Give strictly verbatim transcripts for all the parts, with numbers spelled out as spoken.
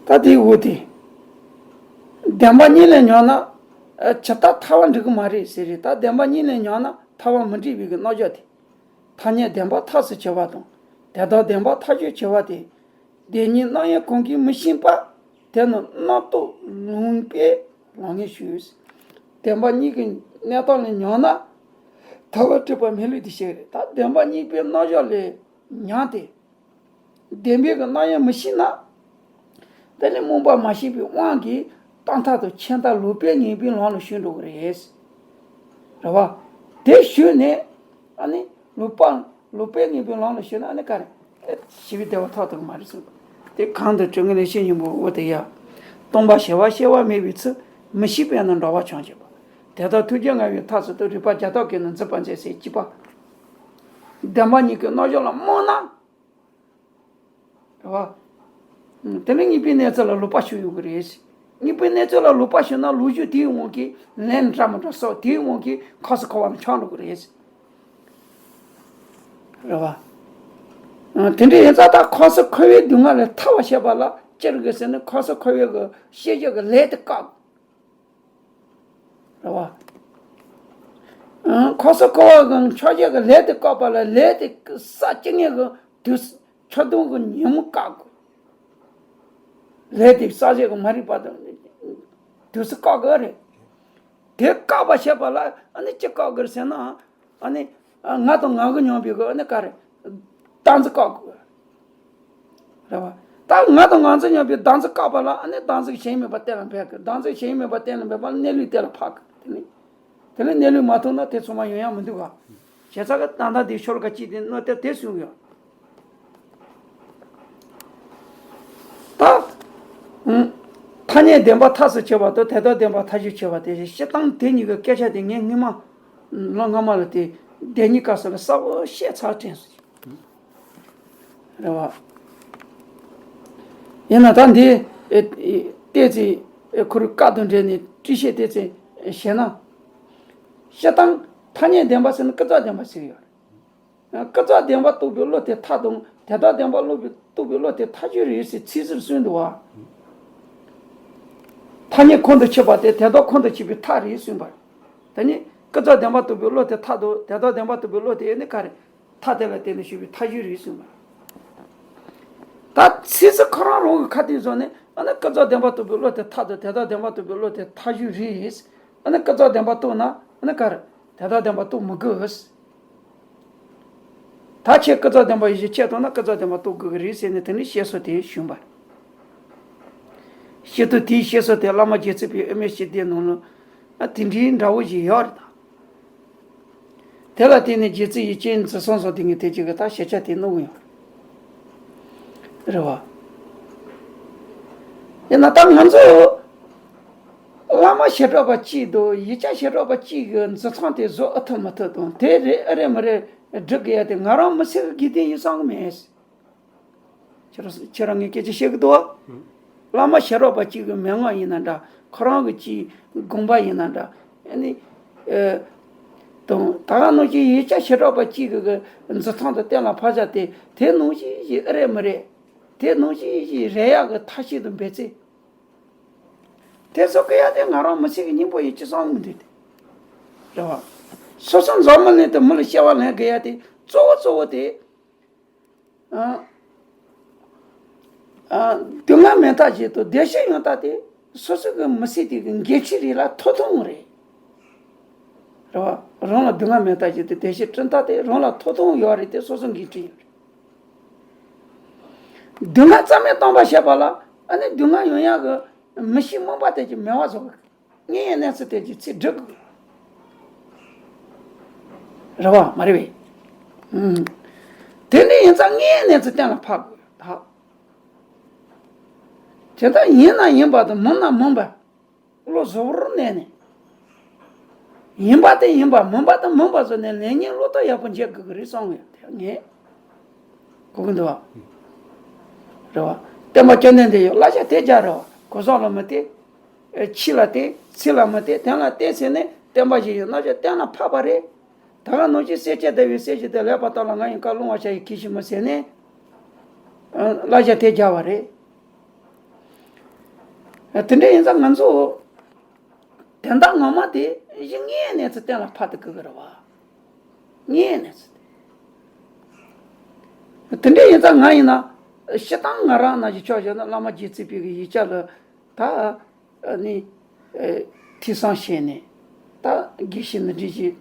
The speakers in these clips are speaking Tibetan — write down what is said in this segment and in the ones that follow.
ད་དེའི་འོག་དེ། བདེན་པ་གཉིས་ལས་ཉམས་ན། ཨ། ཇི་ལྟར་ཐར་བ་འགྲིག་གི་མ་རེད་ཟེར་རེད། ད་བདེན་པ་གཉིས་ལས་ཉམས་ན་ཐར་བ་མི་འགྲིག་པའི་གི་རྣམ་གཞག་དེ། ཐ་སྙད་བདེན་པ་ཐག་ཆོད་བྱེད་པ་དང་། དེ་དག་བདེན་པ་ཐག་གཅོད་བྱེད་པ་སྟེ། བདེན་གཉིས་རྣམ་དབྱེ་གང་གིས་མི་ཤེས་པ། དེ་ནི་རྣམ་རྟོག་ལུང་པས་ལོང་ངེས་ཞུས། བདེན་པ་གཉིས་ཀྱི་གནས་སྟངས་ལས་ཉམས་ན། ཐར་པ་འགྲིག་པ་མེད་ལུགས་དེ་ཤེས་རེད། ད་བདེན་པ་གཉིས་པོའི་རྣམ་གཞག་ལས་ཉམས་ཏེ། བདེན་པའི་གི་རྣམ་དབྱེ་མི་ཤེས་ན། དེ་ནི་རྨོངས་པ་མ་ཤེས་པའི་དབང་གིས་རྟག་མཐའ་དང་ཆད་མཐའ་ལོག་པའི་ངེས་པའི་ལམ་ལ་ཞུགས་འགྲོ་གི་རེད། རེད་བ། དེ་ཞུགས་ནས། ཨ་ནི་ལོག་པ། ལོག་པའི་ངེས་པའི་ལམ་ལ་ཞུགས་ན་ཨ་ནི་ག་རེ། ཞི་བའི་བདེ་བ་ཐོབ་ཐུབ་ཀྱི་མ་རེད་གསུངས། དེ་གང་དུ་དྲི་ངན་ལས་ཤེས་སྙིང་པོ་འོ་དེ་ཡ། སྟོང་པ་ཞི་བ་སྐྱེ་བ་མེད་པའི་ཚུལ། མི་ཤེས་པས་ན་འགྲོ་བ་བྱང་ཆུབ་པ། དེ་ལྟར་ཐུགས་རྗེ་མངའ་བའི་ཐབས་སུ་ཐུག་རིགས་པ་བརྒྱ་སྟོང་གིས་ནི་འཛིན་པར་མཛད་ཟེར་གཅིག་པ། བདེན་པ་གཉིས་ཀྱི་རྣམ་གཞག་ལ་རྨོངས་ན། རེད་བ། དེ་ནི་དངོས་པོའི་གནས་ཚུལ་ལ་ལོག་པ་ཞུགས་ཡོང་གི་རེད། དངོས་པོའི་གནས་ཚུལ་ལ་ལོག་པ་ཞུགས་ན་ལོག་ཞུགས་དེའི་དབང་གིས་ལན་འདྲ་མི་འདྲ་སོགས་དེའི་དབང་གིས་འཁོར་སོགས་འཁོར་བ་ལ་འཁྱམས་འགྲོ་གི་རེད། རེད་བ། དེ་འདྲ་ཡིན་ཙང་ད་འཁོར་སོགས་འཁོར་བའི་སྡུག་བསྔལ་ལས་ཐར་བར་བྱེད་པ་ལ་ཅི་རིགས་ཟེར་ན་འཁོར་སོགས་འཁོར་བའི་གི་ཤེས་བྱ་གི་ལས་དེ་བཀག་རེད་བ། ཨང་། འཁོར་སོགས་འཁོར་བ་གི་ཕྱོགས་ཆོས་ཀྱི་ལས་དེ་བཀག་པ་ལ་ལས་དེ་ས་བཅུ་གཉིས་ཀྱི་དུས་ཆོས་དུང་གི་ཉིན་མོ་བཀག་དགོས། ལས་དེ་ས་བཅུ་གི་མ་རིག་པ་དང་དུས་སུ་བཀག་དགོས་རེད། དེ་བཀག་པ་བྱེད་པ་ལ་ཨ་ནི་ཅི་བཀག་དགོས་ཟེར་ན། ཨ་ནི། ང་དང་ང་གི་སྙོམས་པའི་གི་ཨ་ནི་ག་རེ། བདག་འཛིན་བཀག་དགོས། རེད་བ། ད་ང་དང་ང་ཚོ་སྙོམས་པའི་བདག་འཛིན་བཀག་པ་ལ་ཨ་ནི་བདག་འཛིན་གཞན་མེད་པ་གཏན་ལ་འབེབས་དགོས། བདག་འཛིན་གཞན་མེད་པ་གཏན་ལ་འབེབས་པ་ལ་གནས་ལུགས་གཏན་ལ་ཕབ་དགོས། དེ་ནི། དེ་ལ་གནས་ལུགས་མ་ཐོབ་ན་དེ་ཚང་མ་ཡོང་ཡ་མི་འདུག་ག་བྱས་ཙང་གི་ད་ལྟ་འདི་ཤོ་ལོ་ཀ་གཅིག་དེ་ནོ་དེ་དེ་གསུངས་ཡོད། ད། ཐ་སྙད་བདེན་པ་ཐག་ཆོད་བྱེད་པ་དང་དེ་དག་བདེན་པ་ཐག་གཅོད་བྱེད་པ་དེ་སྤྱིར་བཏང་དེ་གཉིས་ཀྱི་སྐད་ཆ་དེ་ངས་སྔོན་མ། ལོ་སྔ་མ་ལ་དེ། བདེན་གཉིས་སྐབས་སུ་ལ་གསལ་པོ་བཤད་ཚར་དྲན་སོང་། རེད་བ། ཡིན་ན་ད་འདི། ཨེ། ཨེ། ཏོག་ཙམ། ཨེ། ཁོ་རང་བཀའ་དང་འབྲེལ་ནས་འགྲེལ་བཤད་ཏོག་ཙམ་བྱས་ན། སྤྱིར་བཏང་ཐ་སྙད་བདེན་པ་ཟེར་ན་ཀུན་རྫོབ་བདེན་པ་ཟེར་གྱི་ཡོད་རེད། ཀུན་རྫོབ་བདེན་པ་རྟོགས་པའི་བློ་དེ་མཐའ་དང་དེ་དག་བདེན་པ་རྟོགས་པའི་བློ་དེ་མཐའ་གཅིག་རེད་ཟེར་ཚིག་ཟུར་གསུངས་འདུག་བ། ཐ་སྙད་ཁོང་དུ་ཆུད་པ་དེ་དེ་དག་ཁོང་དུ་ཆུད་པའི་མཐའ་རེད་གསུངས་པ། ད་ནི་ཀུན་རྫོབ་བདེན་པ་རྟོགས་པའི་བློ་དེ་མཐའ་དང་དེ་དག་བདེན་པ་རྟོགས་པའི་བློ་དེ་ནི་ག་རེ། མཐའ་དེ་ལ་བརྟེན་ནས་ཞུགས་པའི་མཐའ་གཅིག་རེད་གསུངས་པ། ད་ཚིག་ཟུར་ཁོ་རང་རང་གི་ཁ་ཐུག་བཟོ་ནས་ཨ་ནི་ཀུན་རྫོབ་བདེན་པ་རྟོགས་པའི་བློ་དེ་མཐའ་དང་དེ་དག་བདེན་པ་རྟོགས་པའི་བློ་དེ་མཐའ་གཅིག་རེད། ཨ་ནི་ཀུན་རྫོབ་བདེན་པ་རྟོགས་ན་ཨ་ནི་ག་རེ། དེ་དག་བདེན་པ་རྟོགས་མི་དགོས། ད་ཁྱེད་ཀུན་རྫོབ་བདེན་པ་ཡིད་བྱེད་ཆད་བཏང་ན་ཀུན་རྫོབ་བདེན་པ་རྟོགས་དགོས་ཀྱི་རེད་ཟེར་ནས་དེ་ནི་བཤད་སྲོལ་དེ་བྱུང་བ། སྤྱིར་བཏང་དེའི་བཤད་སྲོལ་དེ་བླ་མ་རྗེ་བཙུན་པའི་དབུ་མའི་སྤྱི་དོན་ནང་ལ་ཨ་དེ་འདྲའི་འདྲ་བོ་ཞིག་ཡོད་རེད་ད། དེ་ལ་བརྟེན་ནས་རྗེ་བཙུན་ཡིད་ཅན་འཛིན་སོང་སོགས་དེ་ངས་དེ་གཅིག་གི་ད་ཞིབ་ཆ་དེ་གནང་ཡོད་རེད་བ། ཡིན་ན་ད་ང་ཚོ། བླ་མ་ཞི་ཁྲོ་བ་གཅིག་དང་ཡིག་བརྒྱ་ཞི་ཁྲོ་བ་གཅིག་གི་འཛིན་སྟངས་དེ་བཟོ་ཨེ་ཐུབ་མི་ཐུབ་དང་དེ་རེད་ཨེ་རེད་མི་རེད་སྒྲུབ་དགོས་ཡ་དེ་ང་རང་མི་སེར་གྱི་དགེ་འདུན་ཡིན་བསམ་གི་མེད། ཁྱེད་རང་ཁྱེད་རང་ངས་སྐད་ཆ་བཤད་གི་འདུག་བ། བླ་མ་ཞི་ཁྲོ་བ་གཅིག་གི་མན་ངག་ཡིན་ན་འདྲ་ཁོ་རང་གི་གཅིག་དགོངས་པ་ཡིན་ན་འདྲ་ཨ་ནི། ཨེ། དང་ད་ག་ནང་བཞིན་ཡིག་བརྒྱ་ཞི་ཁྲོ་བ་གཅིག་གི་གི་འཛིན་སྟངས་དེ་གཏན་ལ་ཕབ་བྱ་དེ་དེ་ནང་བཞིན་ཞིག་ཨེ་རེད་མི་རེད། དེ་ནང་བཞིན་ཞིག་རེད་ཡག་གི་ཐབས་ཤེས་དང་འབད་རྩོལ། དེ་ཚོ་གི་ཡ་དེ་ང་རང་མི་ཚེ་གི་སྙིང་པོ་ཡིན་ཅི་བསམ་མི་འདུག་དེ། རེད་བ། སོ་སོ་འཛམ་བུ་གླིང་དུ་མི་ལ་སྐྱེ་བ་ལེན་དགོས་ཡ་དེ་གཙོ་བོ་གཙོ་བོ་དེ། ཨ། ཨ། སྡུག་བསྔལ་མི་རྟག་བཞི་དང་བདེ་གཤེགས་ཡང་དག་དེ་སོ་སོ་གི་མི་ཚེ་དེ་གི་འགན་འཁྲི་རེད་ལ་ཐོབ་ཐང་རེད། རེད་བ། རང་ལ་སྡུག་བསྔལ་མི་རྟག་བཞི་དང་བདེ་གཤེགས་སྤྲིན་རྟགས་དེ་རང་ལ་ཐོབ་ཐང་ཡོད་རེད་དེ་སོ་སོ་འགན་འཁྲི་ཡོད་རེད། སྡུག་བསྔལ་རྩ་མེད་གཏོང་བ་བྱེད་པ་ལ་ཨ་ནི་སྡུག་བསྔལ་ཡོང་ཡག་གི་མི་ཤེས་རྨོངས་པ་དེ་གི་མེད་པ་བཟོ་གི། དངོས་ཡོད་གནས་ཚུལ་དེ་གི་ཚིག་སྒྲུབ་དགོས། རེད་བ་མ་རེད་བས། ཨུམ། དེ་འདྲ་ཡིན་ཙང་དངོས་ཡོད་གནས་ཚུལ་གཏན་ལ་ཕབ་དགོས་ད། དེ་ལྟར་ཡིན་ན་ཡིན་པ་དང་མིན་ན་མིན་པ། བློ་གཟུ་བོར་གནས་ནས། ཡིན་པ་དེ་ཡིན་པ་མིན་པ་དེ་མིན་པ་བཟོ་ནས་ལེགས་ཉེས་བློ་ལྟ་ཡག་པོ་འབྱེད་དགོས་ཀྱི་རེད་བསམ་གི་ཡོད་དེ་ངས། གོ་གི་འདུག་བ། རེད་བ། བསྟན་པ་བཅོམ་ལྡན་འདས་ཡོད་བསླབ་བྱ་དེ་རྒྱག་རེད་བ་གོ་ས་ལ་མི་བལྟས། ཨེ། ཕྱི་ལ་བལྟས་ཚིག་ལ་མི་བལྟས་དོན་ལ་བལྟས་ཟེར་ནས་བསྟན་པ་ཞིག་ཡོད་རྣམ་དཔྱོད་གཏན་ལ་ཕབ་པ་རེད། ད་ག་ནང་བཞིན་སེར་སྐྱ་བདེ་བའི་སྲས་ཀྱི་དེ་ལེགས་པར་བརྟགས་ལ་ང་ཡི་བཀའ་བླང་བར་བྱ་ཡི་གེགས་ཞིག་མེད་ཟེར་ནས། ཨ། བསླབ་བྱ་དེ་རྒྱག་པ་རེད། དེ་འདྲ་ཡིན་ཙང་ང་ཚོ་དོན་དག་ངོ་མ་དེ་གཞི་དངོས་གནས་ཚེ་གཏན་ལ་ཕབ་ཐུབ་དགོས་ཀྱི་རེད་བ། དངོས་གནས་ཚེ། དེ་འདྲ་ཡིན་ཙང་ང་ཡིན་ན་སྤྱིར་བཏང་ང་རང་ན་གཞི་ཕྱོགས་བཞག་ན་བླ་མ་རྗེ་བཙུན་པའི་གི་ཡིག་ཆ་ལ་ད་ནི་ཐོས་བསམ་བྱས་ནས་ད་དགེ་བཤེས་ནི་འདྲི་ཞིག་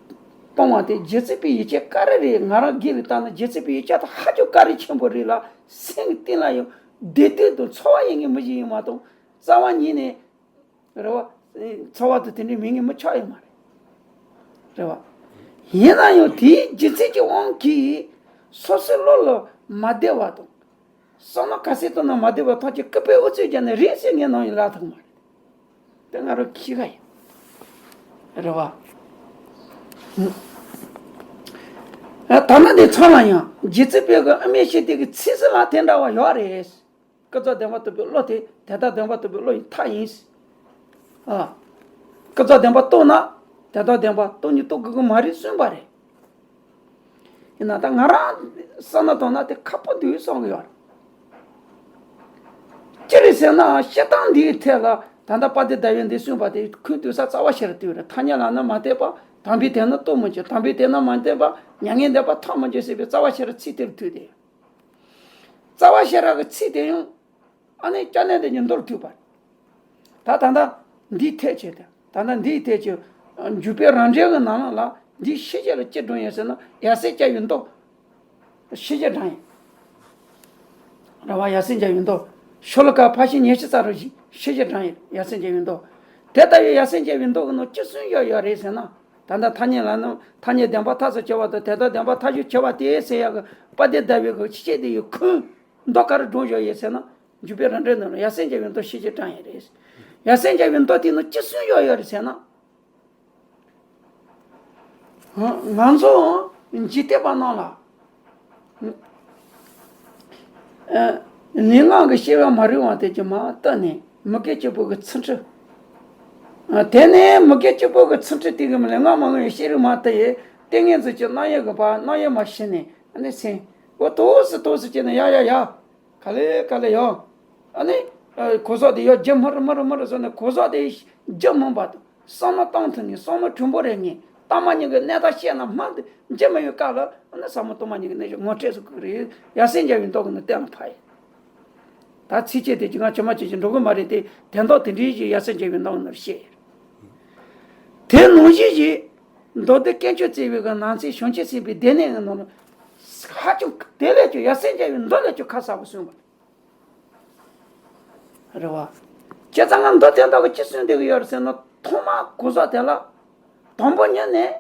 གཏོང་བ་དེ་རྗེ་བཙུན་པའི་ཡིག་ཆ་ག་རེ་རེད། ང་རང་སྒེར་ལ་བལྟས་ན་རྗེ་བཙུན་པའི་ཡིག་ཆ་དེ་ཧ་ཅང་བཀའ་དྲིན་ཆེན་པོ་རེད་ལ། སེམས་གཏིང་ལ་ཡང་བདེ་སྡུག་དང་ཚོར་བ་ཡོད་མཁན་མི་ཞིག་ཡིན་མ་གཏོགས་རྩ་བ་ཉིད་ནས་རེད་བ། ཚོར་བ་དང་དེ་འདྲའི་མི་ངན་མི་ཆགས་ཡོད་མ་རེད། རེད་བ། ཡིན་ན་ཡང་དེའི་རྗེས་ཚིག་གི་དབང་གིས་སོ་སོའི་བློ་ལ་མ་བདེ་བ་དང་། བསམ་ན་ག་ཚད་བཏང་ན་མ་བདེ་བ་ཐམས་ཅད་སྐུད་པས་ཨུ་ཚུགས་བརྒྱབ་ནས་རེད་ཟེར་ངའི་ནང་ཡིན་ལ་ཐུག་མ་རེད། དེ་ང་རང་ཁྱི་ཁ་ཡིན། རེད་བ། ཨ། ད་ནི་དེ་ཚང་ལ་ཡང་རྗེ་བཙུན་པའི་གི་ཨ་མའི་ཤེས་དེ་གི་ཚིག་ཟིན་ལ་དེ་འདྲ་བ་ཡོད་རེད། ཀུན་རྫོབ་བདེན་པ་རྟོགས་པའི་བློ་དེ་དོན་དམ་བདེན་པ་རྟོགས་པའི་བློ་ཡི་མཐའ་ཡིན། ཨ། ཀུན་རྫོབ་བདེན་པ་རྟོགས་ན་དོན་དམ་བདེན་པ་རྟོགས་ནི་རྟོགས་དགོས་ཀྱི་མ་རེད་གསུངས་པ་རེད། ཡིན་ན་ད་ང་རང་བསམ་བློ་བཏང་ན་དེ་ཁག་པོ་འདུག་བསམ་གི་ཡོད་རེད། ཅི་རེད་ཟེར་ན་བཤད་སྟངས་འདིའི་ཐད་ལ་ད་ལྟ་དཔལ་ལྡན་ཟླ་བས་འདི་གསུངས་པ་དེ་ཁུངས་གཏུགས་ས་རྩ་བ་ཤེས་ར་ལྟོས་རེད། ཐ་སྙད་ལ་ནི་མ་ལྟོས་པ། དམ་པའི་དོན་ནི་རྟོགས་མི་འགྱུར། དམ་པའི་དོན་ནི་མ་ལྟོས་པ། མྱ་ངན་འདས་པ་ཐོབ་མི་འགྱུར་ཟེར་བའི་རྩ་བ་ཤེས་ར་ཚིག་དེར་ཐུག་སྟེ། རྩ་བ་ཤེས་ར་གི་ཚིག་དེ་ཡང་ཨ་ནི་སྐྱབས་གནས་འདི་ཉིད་མདོར་ཐུག་པ། ད་ད་ལྟ་འདིའི་ཐད་བྱས་ཏེ་ད་ལྟ་འདིའི་ཐད་ཀྱི་འཇུག་པའི་རང་འགྲེལ་གྱི་ནང་ལ་འདིའི་ཤེས་བྱ་ལ་ཅི་སྒྲུང་ཡིན་ཟེར་ན་ཡབ་སྲས་སྐྱབས་ཡུལ་མདོ། ཤེས་བྱེད་སྒྲ་ཡིན། རེད་བ། ཡབ་སྲས་མཇལ་བའི་མདོ། ཤོ་ལོ་ཀ་ཕལ་ཆེར་ཉི་ཤུ་རྩ་རུ་བཞི། ཤེས་བྱེད་སྒྲ་ཡིན། ཡབ་སྲས་མཇལ་བའི་མདོ། དེ་ལྟ་བུའི་ཡབ་སྲས་མཇལ་བའི་མདོ་གི་ནང་ཅི་གསུངས་ཡོད་ཡོད་རེད་ཟེར་ན། ད་ལྟ་ཐ་སྙད་ལ་ནི་ཐ་སྙད་བདེན་པ་མཐར་ཐུག་ཕྱེ་བ་དང་དོན་དམ་བདེན་པ་མཐའ་དཔྱོད་ཕྱེ་བ་དེ་ཟེར་ཡག་གི་དཔལ་ལྡན་ཟླ་བའི་གི་ཤེས་བྱེད་དེ་ཡི་ཁུངས་མདོ་ག་རེ་སྒྲུང་ཡོད་ཡོད་ཟེར་ན། འཇུག་པའི་རང་འགྲེལ་ནང་ལ་ཡབ་སྲས་མཇལ་བའི་མདོ་ཤེས་བྱེད་སྒྲ་ཡིན་རེད། ཡབ་སྲས་མཇལ་བའི་མདོ་དེ་ནང་ཅི་གསུངས་ཡོད་ཡོད་རེད་ཟེར་ན། ང་ཚོ་འཇིག་རྟེན་པ་རྣམས་ལ། ཨ། ལུས་ངག་གི་སྐྱེ་བ་མ་རིག་པ་དེ་ཀྱང་མར་བཏོན་ནས་མི་དགེ་བཅུ་པོ་གི་ཚིག་འཁྲི། ཨ། དེ་ནས་མི་དགེ་བཅུ་པོ་གི་ཚིག་འཁྲི་དེ་གི་ལུས་ངག་མ་རིག་པའི་ཤེས་རིག་མ་དེ་ཡིས་ཏིང་ངེ་འཛིན་གྱི་རྣམ་དབྱེ་གི་བར་རྣམ་དབྱེ་མ་ཤེས་ནས་ཨ་ནི་སེམས་པོ་ཏོག་ཙམ་ཏོག་ཙམ་བྱས་ནས་ཡ་ཡ་ཡ། ག་ལེ་ག་ལེ་ཡོང་། ཨ་ནི། ཨ། གོ་ས་དེ་ཡོད་རྒྱུ་མི་རུང་མི་རུང་མི་རུང་ཟེར་ནས་གོ་ས་དེ་རྒྱུ་མིན་པ་དང་བསམ་བློ་གཏོང་ཐུབ་ནས་བསམ་བློ་གྲུང་པོ་རེད་ངེས་སྟོང་པ་ཉིད་ཀྱི་གནས་སྟངས་ཤེས་ན་མ་དེ་རྒྱུ་མི་ཡོད་སྐབས་ལ་ཨ་ནི་ཟབ་མོ་སྟོང་པ་ཉིད་ཀྱི་གནས་ཤིག་ངོ་སྤྲད་སུ་དགོས་རེད། ཡབ་སྲས་མཇལ་བའི་མདོ་གི་ནང་གཏན་ལ་ཕབ་ཡིན། ད་ཚིགས་བཅད་དེ་ཅི་ང་ཆུང་མ་ཅིག་ཅིག་འགྲོ་གི་མ་རེད་དེ་དོན་དག་དེ་འདྲའི་ཞིག་ཡབ་སྲས་མཇལ་བའི་མདོ་གི་ནང་བཤད་ཡོད། དེ་ནང་བཞིན་ཞིག་མདོ་སྡེ་དཀོན་མཆོག་བརྩེགས་པའི་གི་ནང་ཚན་བྱང་ཆུབ་སེམས་དཔའི་སྡེ་སྣོད་ཀྱི་ནང་ལ་ཧ་ཅང་དེ་ལས་ཀྱང་ཡབ་སྲས་མཇལ་བའི་མདོ་ལས་ཀྱང་ཁ་གསལ་པོ་གསུངས་པ། རེད་བ། བྱས་ཙང་ང་མདོ་དེ་འདྲ་གི་ཅི་གསུངས་བསྡད་ཀྱི་ཡོད་རེད་ཟེར་ན་ཐོག་མར་གོ་ས་དེ་ལ་དང་པོ་ཉིད་ནས་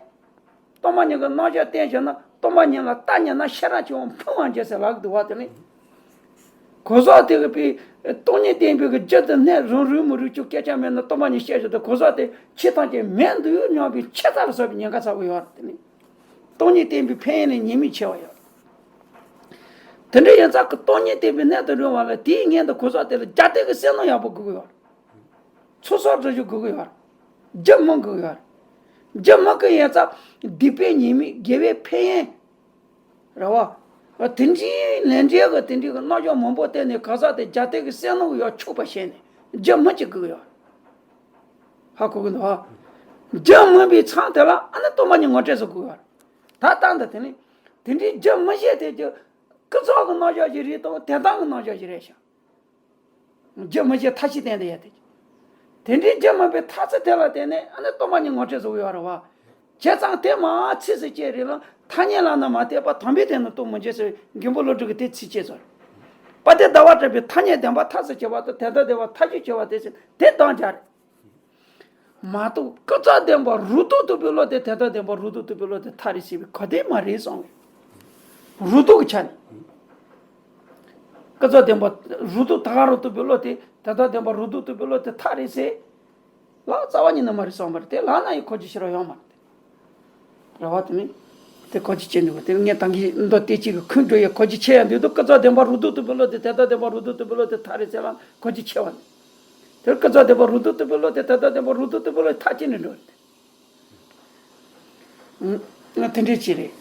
སྟོང་པ་ཉིད་ཀྱི་རྣལ་འབྱོར་བསྟེན་བྱས་ན་སྟོང་པ་ཉིད་ལ་ལྟ་ཉན་ན་ཤེས་རབ་ཀྱི་དབང་འཕང་བར་འགྱུར་ཟེར་ལབ་ཀྱི་འདུག་བ། དེ་ནི་གོ་ས་དེ་གི་པའི་སྟོང་ཉིད་བསྟན་པའི་གི་རྒྱུ་དེ་གནས་རུང་རུང་མི་རུང་ཅུང་སྐད་ཆ་མེད་ན་སྟོང་པ་ཉིད་བཤད་བྱས་ཏེ་གོ་ས་དེ་ཆོས་ཐམས་ཅད་མེད་འདུག་སྙམ་པའི་ཆེ་ས་ལ་སོགས་པའི་ཉེན་ཁ་ཚ་པོ་ཡོད་རེད། དེ་ནི་སྟོང་ཉིད་བསྟན་པའི་ཕན་ཡོན་ལ་ཉེས་དམིགས་ཆེ་བ་ཡོད་རེད། དེ་འདྲ་ཡིན་ཙང་གི་སྟོང་ཉིད་བསྟན་པའི་གནད་དུ་རུང་བ་ལ་དེའི་སྔོན་དུ་གོ་ས་དེ་ལ་རྒྱ་སྡེ་གི་སེམས་ནང་ཡག་པོ་དགོས་ཀྱི་ཡོད་རེད། ཚུལ་སོགས་སྒྲུབ་རྒྱུ་དགོས་ཀྱི་ཡོད་རེད། རྒྱུ་མི་དགོས་ཀྱི་ཡོད་རེད། རྒྱུ་མི་དགོས་ཡིན་ཙང་སྡིག་པའི་ཉེས་དམིགས་དགེ་བའི་ཕན་ཡོན། རེད་བ། དེ་འདྲའི་ལས་འབྲས་ཀྱི་དེ་འདྲའི་གི་རྣམ་གཞག་མང་པོ་བསྟན་ནས་ག་ས་དེ་རྒྱ་སྡེ་གི་སེམས་ནང་གི་ཡང་ཆོག་པ་བྱས་ནས་རྒྱུ་མི་གཅིག་དགོས་ཀྱི་ཡོད་རེད། ཧ་གོ་གི་འདུག་ཨ། རྒྱུ་མིན་པའི་མཚམས་དེ་ལ་ཨ་ནི་སྟོང་པ་ཉིད་ངོ་སྤྲད་སུ་དགོས་པར། ད་ལྟ་འདི་དེ་ནི། དེ་འདྲའི་རྒྱུ་མི་བྱེད་དེ་རྒྱུ། ཀུན་རྫོབ་ཀྱི་རྣམ་གཞག་ཅིག་རེད་དང་དོན་དམ་གྱི་རྣམ་གཞག་ཅིག་རེད་ཤག་རྒྱུ་མི་བྱེད་མཐའ་བཞིའི་སྟེང་དུ་ཡོད་དེ། དེ་འདྲའི་རྒྱུ་མིན་པའི་མཐའ་ཚིག་དེ་ལ་བརྟེན་ནས་ཨ་ནི་སྟོང་པ་ཉིད་ངོ་སྤྲད་སུ་དགོས་པ་རེད་བ། བྱས་ཙང་དེ་མ་ཚིག་སུ་བཅད་རེད་ལ་ཐ་སྙད་ལ་ནི་མ་ལྟོས་པ་དམ་པའི་དོན་ནི་རྟོགས་མི་འགྱུར་ཟེར་མགོན་པོ་བློ་གྲོས་ཀྱིས་དེ་ཚིགས་བཅད་ཚར། དཔལ་ལྡན་ཟླ་བ་གྲགས་པས་ཐ་སྙད་བདེན་པ་མཐར་ཐུག་ཕྱེ་བ་དང་དོན་དམ་བདེན་པ་མཐའ་དཔྱོད་ཕྱེ་བ་དེ་ཟེར་དེ་དང་སྦྱར། མ་གཏོགས་ཀུན་རྫོབ་བདེན་པ་རང་སྟོང་རྟོགས་པའི་བློ་དེ་དོན་དམ་བདེན་པ་རང་སྟོང་རྟོགས་པའི་བློ་དེ་མཐའ་རེད་ཟེར་བའི་གོ་དོན་མ་རེད་གསུངས་པས། རང་སྟོང་གི་ཆ་ནས། ཀུན་རྫོབ་བདེན་པ་རང་སྟོང་ད་ག་རང་རྟོགས་པའི་བློ་དེ་དོན་དམ་བདེན་པ་རང་སྟོང་རྟོགས་པའི་བློ་དེ་མཐའ་རེད་ཟེར། ལ་རྩ་བ་ཉིད་ནས་མ་རེད་གསུངས་པ་རེད་དེ་ལ་ན་ཡི་གོ་རྒྱུ་ཞིག་ར་ཡོང་མ་རེད། རེད་བ། དེ་ནི། དེ་གོ་རྒྱུ་ཅི་འདུག་དེ་ངས་ད་གིན་མདོ་སྡེ་གཅིག་གི་ཁུངས་འགྲོ་ཡི་གོ་རྒྱུ་ཆེ་ཡང་འདུག་ཀུན་རྫོབ་བདེན་པ་རང་སྟོང་རྟོགས་པའི་བློ་དེ་དོན་དམ་བདེན་པ་རང་སྟོང་རྟོགས་པའི་བློ་དེ་མཐའ་རེད་ཟེར་ལ་གོ་རྒྱུ་ཆེ་བ་ནི། དེར་ཀུན་རྫོབ་བདེན་པ་རང་སྟོང་རྟོགས་པའི་བློ་དེ་དོན་དམ་བདེན་པ་རང་སྟོང་རྟོགས་པའི་བློ་མཐའ་ཅི་ནས་འགྲོ་རེད། དེ་འདྲའི་ཅི་རེད།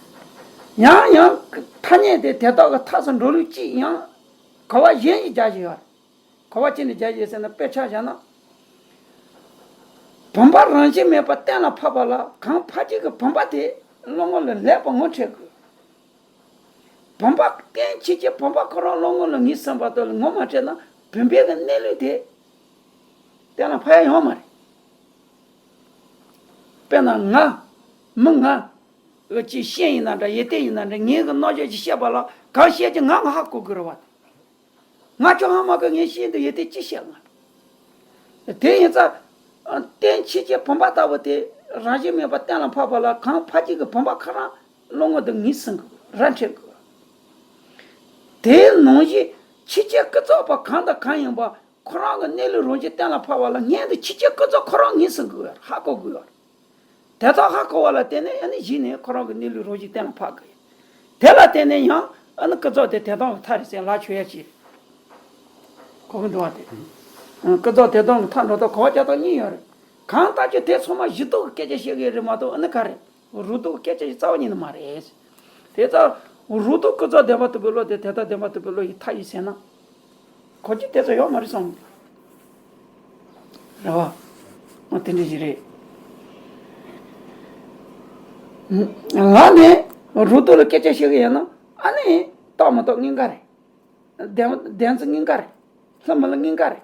ཡང་ཡང་ཐ་སྙད་དེ་དེ་དག་གི་མཐའ་སུ་འགྲོ་ལུགས་ཅིག་ཡང་གོ་བ་གཞན་ཞིག་རྒྱག་བཞིན་ཡོད་རེད། གོ་བ་ཅི་ནས་རྒྱག་བཞིན་ཟེར་ན་དཔེ་ཆ་བཞག་ན། བུམ་པ་རང་བཞིན་མེད་པ་གཏན་ལ་ཕབ་པ་ལ། གང་ཕབ་ཀྱི་གི་བུམ་པ་དེ་བློ་ངོ་ལ་ལེགས་པར་ངོ་འཕྲོད་དགོས། བུམ་པ་རྟེན་ཕྱི་ཀྱི་བུམ་པ་ཁོ་རང་བློ་ངོ་ལ་ངེས་ཟིན་པ་དང་ངོ་མ་འཕྲོད་ན་བུམ་པའི་གི་གནས་ལུགས་དེ་གཏན་ལ་ཕབ་ཡ་ཡོད་མ་རེད། དཔེར་ན་ང་མི་ང་གི་ཅིག་ཤེས་ཡིན་ན་འདྲ། ཡིད་བརྟན་ཡིན་ན་འདྲ། ངའི་གི་རྣམ་འགྱུར་ཅིག་བཤད་པ་ལ་གང་བཤད་ཀྱི་ང་ང་ཧ་གོ་དགོས་རེད་བ། ང་ཁྱོད་ཧ་མ་གོ། ངས་ཤེས་འདུག། ཡིད་བརྟན་ཅི་བཤད་ང་། དེ་ཡིན་ཙང་རྟེན་ཕྱི་ཀྱི་བུམ་པ་ལྟ་བུ་དེ་རང་བཞིན་མེད་པ་གཏན་ལ་ཕབ་པ་ལ། གང་ཕབ་ཀྱི་གི་བུམ་པ་ཁོ་རང་བློ་ངོ་དང་ངེས་ཟིན་དགོས། ར་འཕྲོད་དགོས། དེའི་ནང་བཞིན་ཕྱི་ཀྱི་ཀུན་རྫོབ་པ་གང་དང་གང་ཡིན་པ་ཁོ་རང་གི་གནས་ལུགས་རང་བཞིན་གཏན་ལ་ཕབ་པ་ལ། སྔོན་དུ་ཕྱི་ཀྱི་ཀུན་རྫོབ་ཁོ་རང་ངེས་ཟིན་དགོས། ཧ་གོ་དགོས། དེ་དག་ཧ་གོ་བ་ལ་བརྟེན་ནས་ཨ་ནི་གཞི་ནས་ཁོ་རང་གི་གནས་ལུགས་རང་བཞིན་གཏན་ལ་ཕབ་དགོས། དེ་ལ་བརྟེན་ནས་ཡང་ཨ་ནི་ཀུན་རྫོབ་དེ་དོན་དམ་གྱི་མཐའ་རེད་ཟེར་ལག་ཆོད་ཡ་ཅིག་གོ་གི་འདུག་བ། དེ་ཀུན་རྫོབ་དོན་དམ་གྱི་མཐའ་འགྲོ་སྟངས་གོ་བ་རྒྱག་སྟངས་གཉིས་ཡོད་རེད། གང་ལྟར་གྱི་དེ་ཚང་མ་གཞི་རྟོག་གི་སྐད་ཆ་བཤད་གི་རེད་མ་གཏོགས་ཨ་ནི་ག་རེ། རང་རྟོགས་སྐད་ཆ་ཞིག་རྩ་བ་ཉིད་ནས་མ་རེད། དེ་ལྟར་རང་རྟོགས་ཀུན་རྫོབ་བདེན་པ་རྟོགས་པའི་བློ་དེ་དོན་དམ་བདེན་པ་རྟོགས་པའི་བློ་ཡི་མཐའ་ཡིན་ཟེར་ན། གོ་རྒྱུ་དེ་ཚོ་ཡོད་མ་རེད་བསམ། རེད་བ། འོ་དེ་འདྲ་ཞིག་རེད། ལ་ནས་རང་རྟོགས་ལ་སྐད་ཆ་བཤད་གི་ཡོད་ན་ཨ་ནི་རྟོགས་མི་རྟོགས་གཉིས་ཀ་རེད། བདེན་བདེན་རྫུན་གཉིས་ཀ་རེད། ལྷ་མི་ལྷ་གཉིས་ཀ་རེད།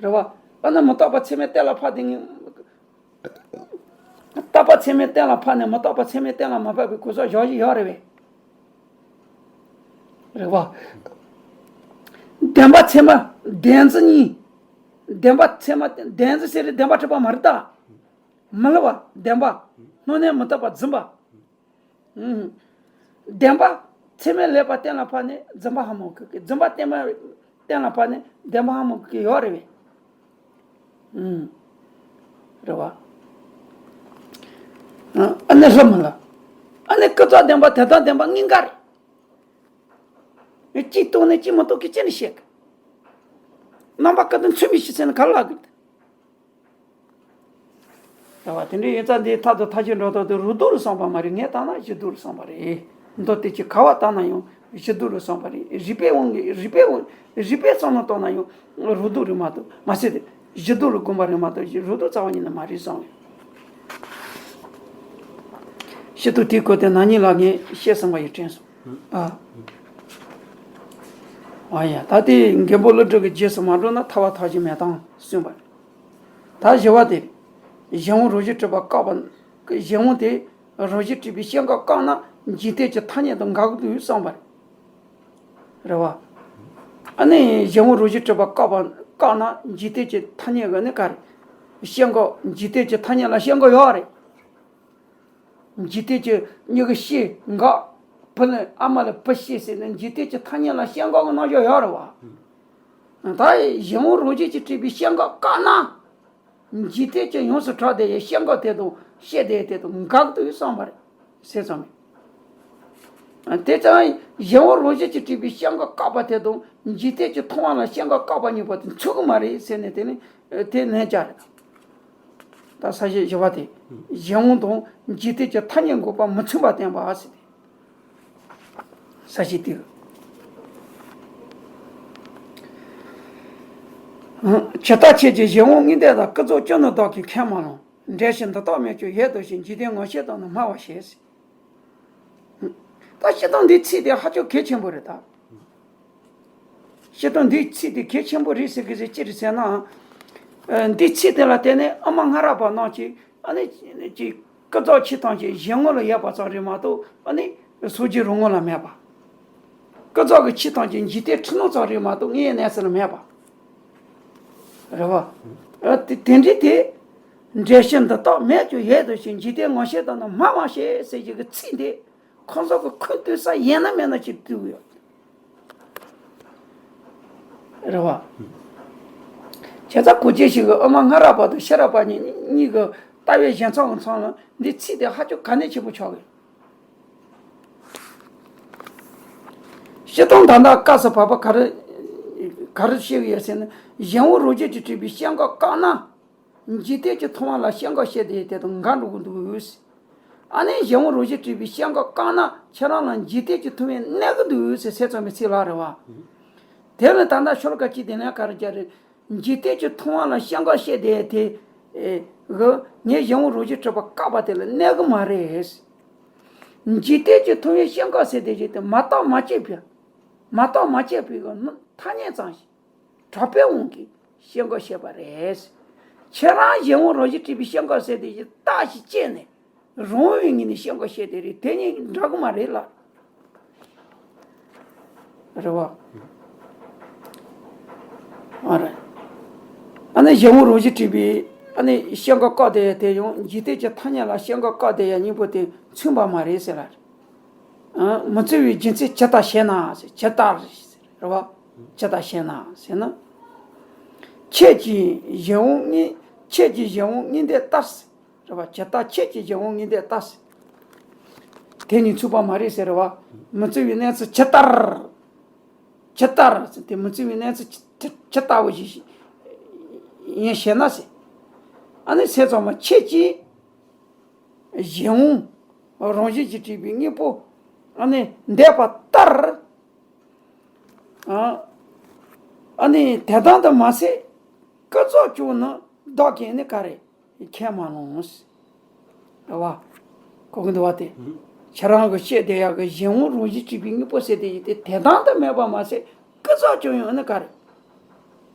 རེད་བ། ཨ་ནི་མི་རྟག་པ་ཚད་མས་གཏན་ལ་ཕབ་དེ་ངས། རྟག་པ་ཚད་མས་གཏན་ལ་ཕབ་ནས་མི་རྟག་པ་ཚད་མས་གཏན་ལ་མ་ཕབ་པའི་གོ་ས་ཞོག་ཞིག་ཡོད་རེད་བས། རེད་བ། བདེན་པ་ཚད་མ་བདེན་རྫུན་གཉིས། བདེན་པ་ཚད་མ་བདེན་རྫུན་ཟེར་རེད། བདེན་པ་གྲུབ་པ་མ་རེད་ད། མི་སླུ་བ་བདེན་པ། སྣང་གནས་མི་རྟག་པ་རྫུན་པ། ཨུམ། བདེན་པ་ཚད་མས་ལེགས་པ་གཏན་ལ་ཕབ་ནས་རྫུན་པ་ཧ་མ་གོ་གི། རྫུན་པ་གཏན་མ་གཏན་ལ་ཕབ་ནས་བདེན་པ་ཧ་མ་གོ་གི་ཡོད་རེད་བས། ཨུམ། རེད་བ། ཨ་ནི་ལྷ་མི་ལྷ། ཨ་ནི་ཀུན་རྫོབ་བདེན་པ་དོན་དམ་བདེན་པ་གཉིས་ཀ་རེད། གཅིག་རྟོགས་ནས་གཅིག་མི་རྟོགས་གི་ཅི་ནས་བཤད་གི། རྣམ་པ་ཀུན་ཏུ་མཚུངས་པའི་ཕྱིར་ཟེར་ན་ག་ལ་གི། རེད་བ། དེ་འདྲའི་ཡིན་ཙང་འདིའི་མཐའ་དང་མཐའ་གཅིག་འགྲོ་སྟངས་དེ་རང་རྟོགས་ལ་སོང་པ་མ་རེད། ངས་བལྟས་ན་གཞི་རྟོགས་ལ་སོང་པ་རེད། མདོ་སྡེ་གཅིག་ག་པར་བལྟས་ན་ཡང་གཞི་རྟོགས་ལ་སོང་པ་རེད། རིགས་པའི་དབང་གིས་རིགས་པའི་དབང་རིགས་པའི་བསམ་བློ་བཏང་ན་ཡང་རང་རྟོགས་རེད་མ་གཏོགས། མ་ཟད་དེ་གཞི་རྟོགས་ལ་དགོངས་པ་རེད་མ་གཏོགས་གཞི་རང་རྟོགས་རྩ་བ་ཉིད་ནས་མ་རེད་བསམ་ཡོད། ཞུ་གཏུག་དེའི་སྐོར་དེ་ན་ནིང་ལ་ངས་བཤད་ཟིན་པ་ཡིན་དྲན་སོང་། ཨ། ཨ་ཡ། ད་ལྟའི་མགོན་པོ་ཀླུ་སྒྲུབ་ཀྱི་རྗེས་སུ་མ་འགྲོ་ན་ཐར་པ་ཐོབ་རྒྱུ་མེད་དམ་གསུངས་པ་རེད། ད་བཞི་པ་དེ། གཞན་དབང་རང་བཞིན་གྲུབ་པ་བཀག་པ། གཞན་དབང་དེ་རང་བཞིན་གྲུབ་པའི་སྐྱེ་འགག་བཀག་ན་འཇིག་རྟེན་གྱི་ཐ་སྙད་དང་འགལ་གྱི་འདུག་གསུངས་པ་རེད། རེད་བ། ཨ་ནི་གཞན་དབང་རང་བཞིན་གྲུབ་པ་བཀག་པ་བཀག་ན་འཇིག་རྟེན་གྱི་ཐ་སྙད་ཀྱི་ནི་ག་རེ། སྐྱེ་འགག་འཇིག་རྟེན་གྱི་ཐ་སྙད་ལ་སྐྱེ་འགག་ཡོད་རེད། འཇིག་རྟེན་གྱི་མྱི་གི་སྐྱེ་འགག་བུ་ལ་ཨ་མ་ལ་བུ་སྐྱེ་ཟེར་ནས་འཇིག་རྟེན་གྱི་ཐ་སྙད་ལ་སྐྱེ་འགག་གི་རྣམ་གཞག་ཡོད་རེད་བ། ད་གཞན་དབང་རང་བཞིན་གྱིས་གྲུབ་པའི་སྐྱེ་འགག་བཀག་ན། འཇིག་རྟེན་གྱི་ཡོངས་སུ་གྲུབ་པའི་སྐྱེ་འགག་དེ་དང་སྐྱེ་དེ་དེ་དང་འགལ་འདུག་གསུངས་པ་རེད། ཟེར་ཙམ་མེད། དེ་ཙང་གཞན་དབང་རང་བཞིན་གྱིས་གྲུབ་པའི་སྐྱེ་འགག་བཀག་པ་དེ་དང་འཇིག་རྟེན་གྱི་མཐོང་བ་ལ་སྐྱེ་འགག་བཀག་པ་གཉིས་པོ་དེ་མཚུངས་ཀྱི་མ་རེད་ཟེར་ནས་དེ་ནི་དེ་ལན་བརྒྱབ་རེད། ད་ས་བཅད་བཞི་པ་དེ། གཞན་དབང་དང་འཇིག་རྟེན་གྱི་ཐ་སྙད་འགོག་པ་མི་མཚུངས་པ་བསྟན་པ་ཟེར་ཏེ། ས་བཅད་དེ། ཇི་ལྟར་ཁྱེད་ཀྱིས་གཞན་དབང་དངོས་འདས་དང་ཀུན་རྫོབ་ཅུང་ནུ་བདག་གིས་ཁས་མ་བླངས། འབྲས་བུ་འདི་དག་མེད་ཀྱང་ཡོད་དོ་ཞེས། འཇིག་རྟེན་ངོ་ཤེས་དང་ནི་སྨྲ་བར་བྱེད། ད་སྤྱིར་བཏང་འདིའི་ཚིག་དེ་ཧ་ཅང་གལ་ཆེན་པོ་རེད་ད། སྤྱིར་བཏང་འདིའི་ཚིག་དེ་གལ་ཆེན་པོ་རེད་ཟེར་གི་ཟེར་ཅི་རེད་ཟེར་ན། ཨ། འདིའི་ཚིག་དེ་ལ་བརྟེན་ནས་ཨ་མ་ལྔ་རབས་པ་རྣམས་ཀྱིས་ཨ་ནི་ཅིག་ཀུན་རྫོབ་ཕྱིར་ཐམས་ཅད་གཞན་ངོ་ལ་ཡོད་པ་ཙམ་རེད་མ་གཏོགས་ཨ་ནི་སངས་རྒྱས་རང་ངོ་ལ་མེད་པ། ཀུན་རྫོབ་ཀྱི་ཕྱིར་ཐམས་ཅད་འཇིག་རྟེན་འཁྲུལ་སྣང་ཙམ་རེད་མ་གཏོགས་དངོས་ཡོད་གནས་ཚུལ་ལ་མེད་པ། རེད་བ། ཨ། དེ་དེ་འདྲའི་དེ། འབྲས་བུ་འདི་དག་མེད་ཀྱང་ཡོད་དོ་ཞེས། འཇིག་རྟེན་ངོ་ཤེས་དང་ནི་སྨྲ་བར་བྱེད་ཟེར་གྱི་གི་ཚིག་འདི་ཁོང་ཚོ་གི་ཁུངས་གཏུགས་ས་ཡིན་ན་མིན་ན་ཅིག་གཏུགས་ཡོད། རེད་བ། བྱས་ཙང་གོ་ཅི་ཞིག་གི་ཨ་མ་ལྔ་རབས་པ་དང་ཤེས་རབ་པ་གཉིས་གཉིས་ཀྱི་ལྟ་བའི་བཞེད་མཚམས་ཀྱི་མཚམས་ལ་འདི་ཚིག་དེ་ཧ་ཅང་གལ་གནད་ཆེན་པོ་ཆགས་ཡོད། སྤྱིར་བཏང་ད་ལྟ་སྐབས་སུ་བབ་པ་ག་རེ་ག་རེ་བཤད་ཀྱི་ཡོད་ཟེར་ན། གཞན་དབང་རང་བཞིན་གྱིས་གྲུབ་པའི་སྐྱེ་འགག་བཀག་ན། འཇིག་རྟེན་གྱི་མཐོང་བ་ལ་སྐྱེ་འགག་སྐྱེ་དེ་དེ་དང་འགལ་འགྲོ་གི་འདུག། ཨ་ནི་གཞན་དབང་རང་བཞིན་གྲུབ་པའི་སྐྱེ་འགག་བཀག་ན་ཁྱེད་རང་ལ་འཇིག་རྟེན་གྱི་མཐོང་བས་གནོད་ཀྱི་འདུག་ཟེར་ཟེར་ཙམ་པའི་ཚིག་ལ་རེད་བ། དེ་ནི་ད་ལྟ་ཤོ་ལོ་ཀ་གཅིག་དེ་ནས་ག་རེ་བྱ་རེད། འཇིག་རྟེན་གྱི་མཐོང་བ་ལ་སྐྱེ་འགག་སྐྱེ་དེ་དེ་ ཨེ། གི་ངས་གཞན་དབང་རང་བཞིན་གྲུབ་པ་བཀག་པ་དེ་ལ་གནས་གི་མ་རེད། འཇིག་རྟེན་གྱི་ཐོབ་དབྱིབས་སྐྱེ་འགག་ཟེར་དེ་བཞིན་དུ་མ་བརྟགས་མ་དཔྱད་པའི། མ་བརྟགས་མ་དཔྱད་པའི་གི་ཐ་སྙད་ཙམ་ཞིག་གྲགས་པའི་དབང་གིས་སྐྱེ་འགག་བྱེད་པ་རེད། ཁྱེད་རང་གཞན་དབང་རང་བཞིན་གྲུབ་པའི་སྐྱེ་འགག་ཟེར་དེ་བཞིན་བརྟགས་ཤིང་དཔྱད་ནས། རང་བའི་ངོས་ནས་སྐྱེ་འགག་བྱེད་དེ་རེད། དེ་གཉིས་འདྲ་གི་མ་རེད་ལ། རེད་བ། ཨ་རེད། ཨ་ནི་གཞན་དབང་རང་བཞིན་གྲུབ་པའི་ཨ་ནི་སྐྱེ་འགག་བཀག་བསྡད་ཡ་དེ་ཡང་འཇིག་རྟེན་གྱི་ཐ་སྙད་ལ་སྐྱེ་འགག་བཀག་བསྡད་ཡ་གཉིས་པོ་དེ་མཚུངས་པ་མ་རེད་ཟེར་ལ། ཨ། མི་མཚུངས་པའི་རྒྱུ་མཚན་ཇི་ལྟར་ཞེ་ན་ཟེར། ཇི་ལྟར་རེད་བ། ཇི་ལྟར་ཞེ་ན་ཟེར་ན། ཁྱེད་ཀྱིས་གཞན་དབང་དངོས། ཁྱེད་ཀྱིས་གཞན་དབང་དངོས་འདི་ལྟར་ཟེར། རེད་བ། ཇི་ལྟར་ཁྱེད་ཀྱིས་གཞན་དབང་དངོས་འདི་ལྟར་ཟེར། དེ་གཉིས་མཚུངས་པ་མ་རེད་ཟེར། རེད་བ། མི་མཚུངས་པའི་གནས་ཚུལ་ཇི་ལྟར། ཇི་ལྟར་ཟེར། དེ་མི་མཚུངས་པའི་གནས་ཚུལ་ཇི་ཇི་ཇི་ལྟ་བུ་ཞིག་ཡིན་ཞེ་ན་ཟེར། ཨ་ནི་ཚེ་ཚང་མ་ཁྱེད་ཀྱིས་གཞན་དབང་རང་བཞིན་གྱིས་གྲུབ་པའི་དངོས་པོ་ཨ་ནི་འདས་པ་ལྟར། ཨ། ཨ་ནི་དེ་དང་དུ་མ་ཟད་སྐུ་ཙམ་ཀྱང་ནི་བདག་གིས་ནི་ག་རེ་ཁས་མ་བླངས། རེད་བ། གོ་གི་འདུག་བ་དེ། ཁྱེད་རང་གི་བཤད་བསྡད་ཡག་གི་གཞན་དབང་རང་བཞིན་གྲུབ་པའི་དངོས་པོ་ཟེར་དེ་ཡིན་ཏེ། དེ་དང་དུ་མེད་པ་མ་ཟད་སྐུ་ཙམ་ཀྱང་ཡང་ནི་ག་རེ།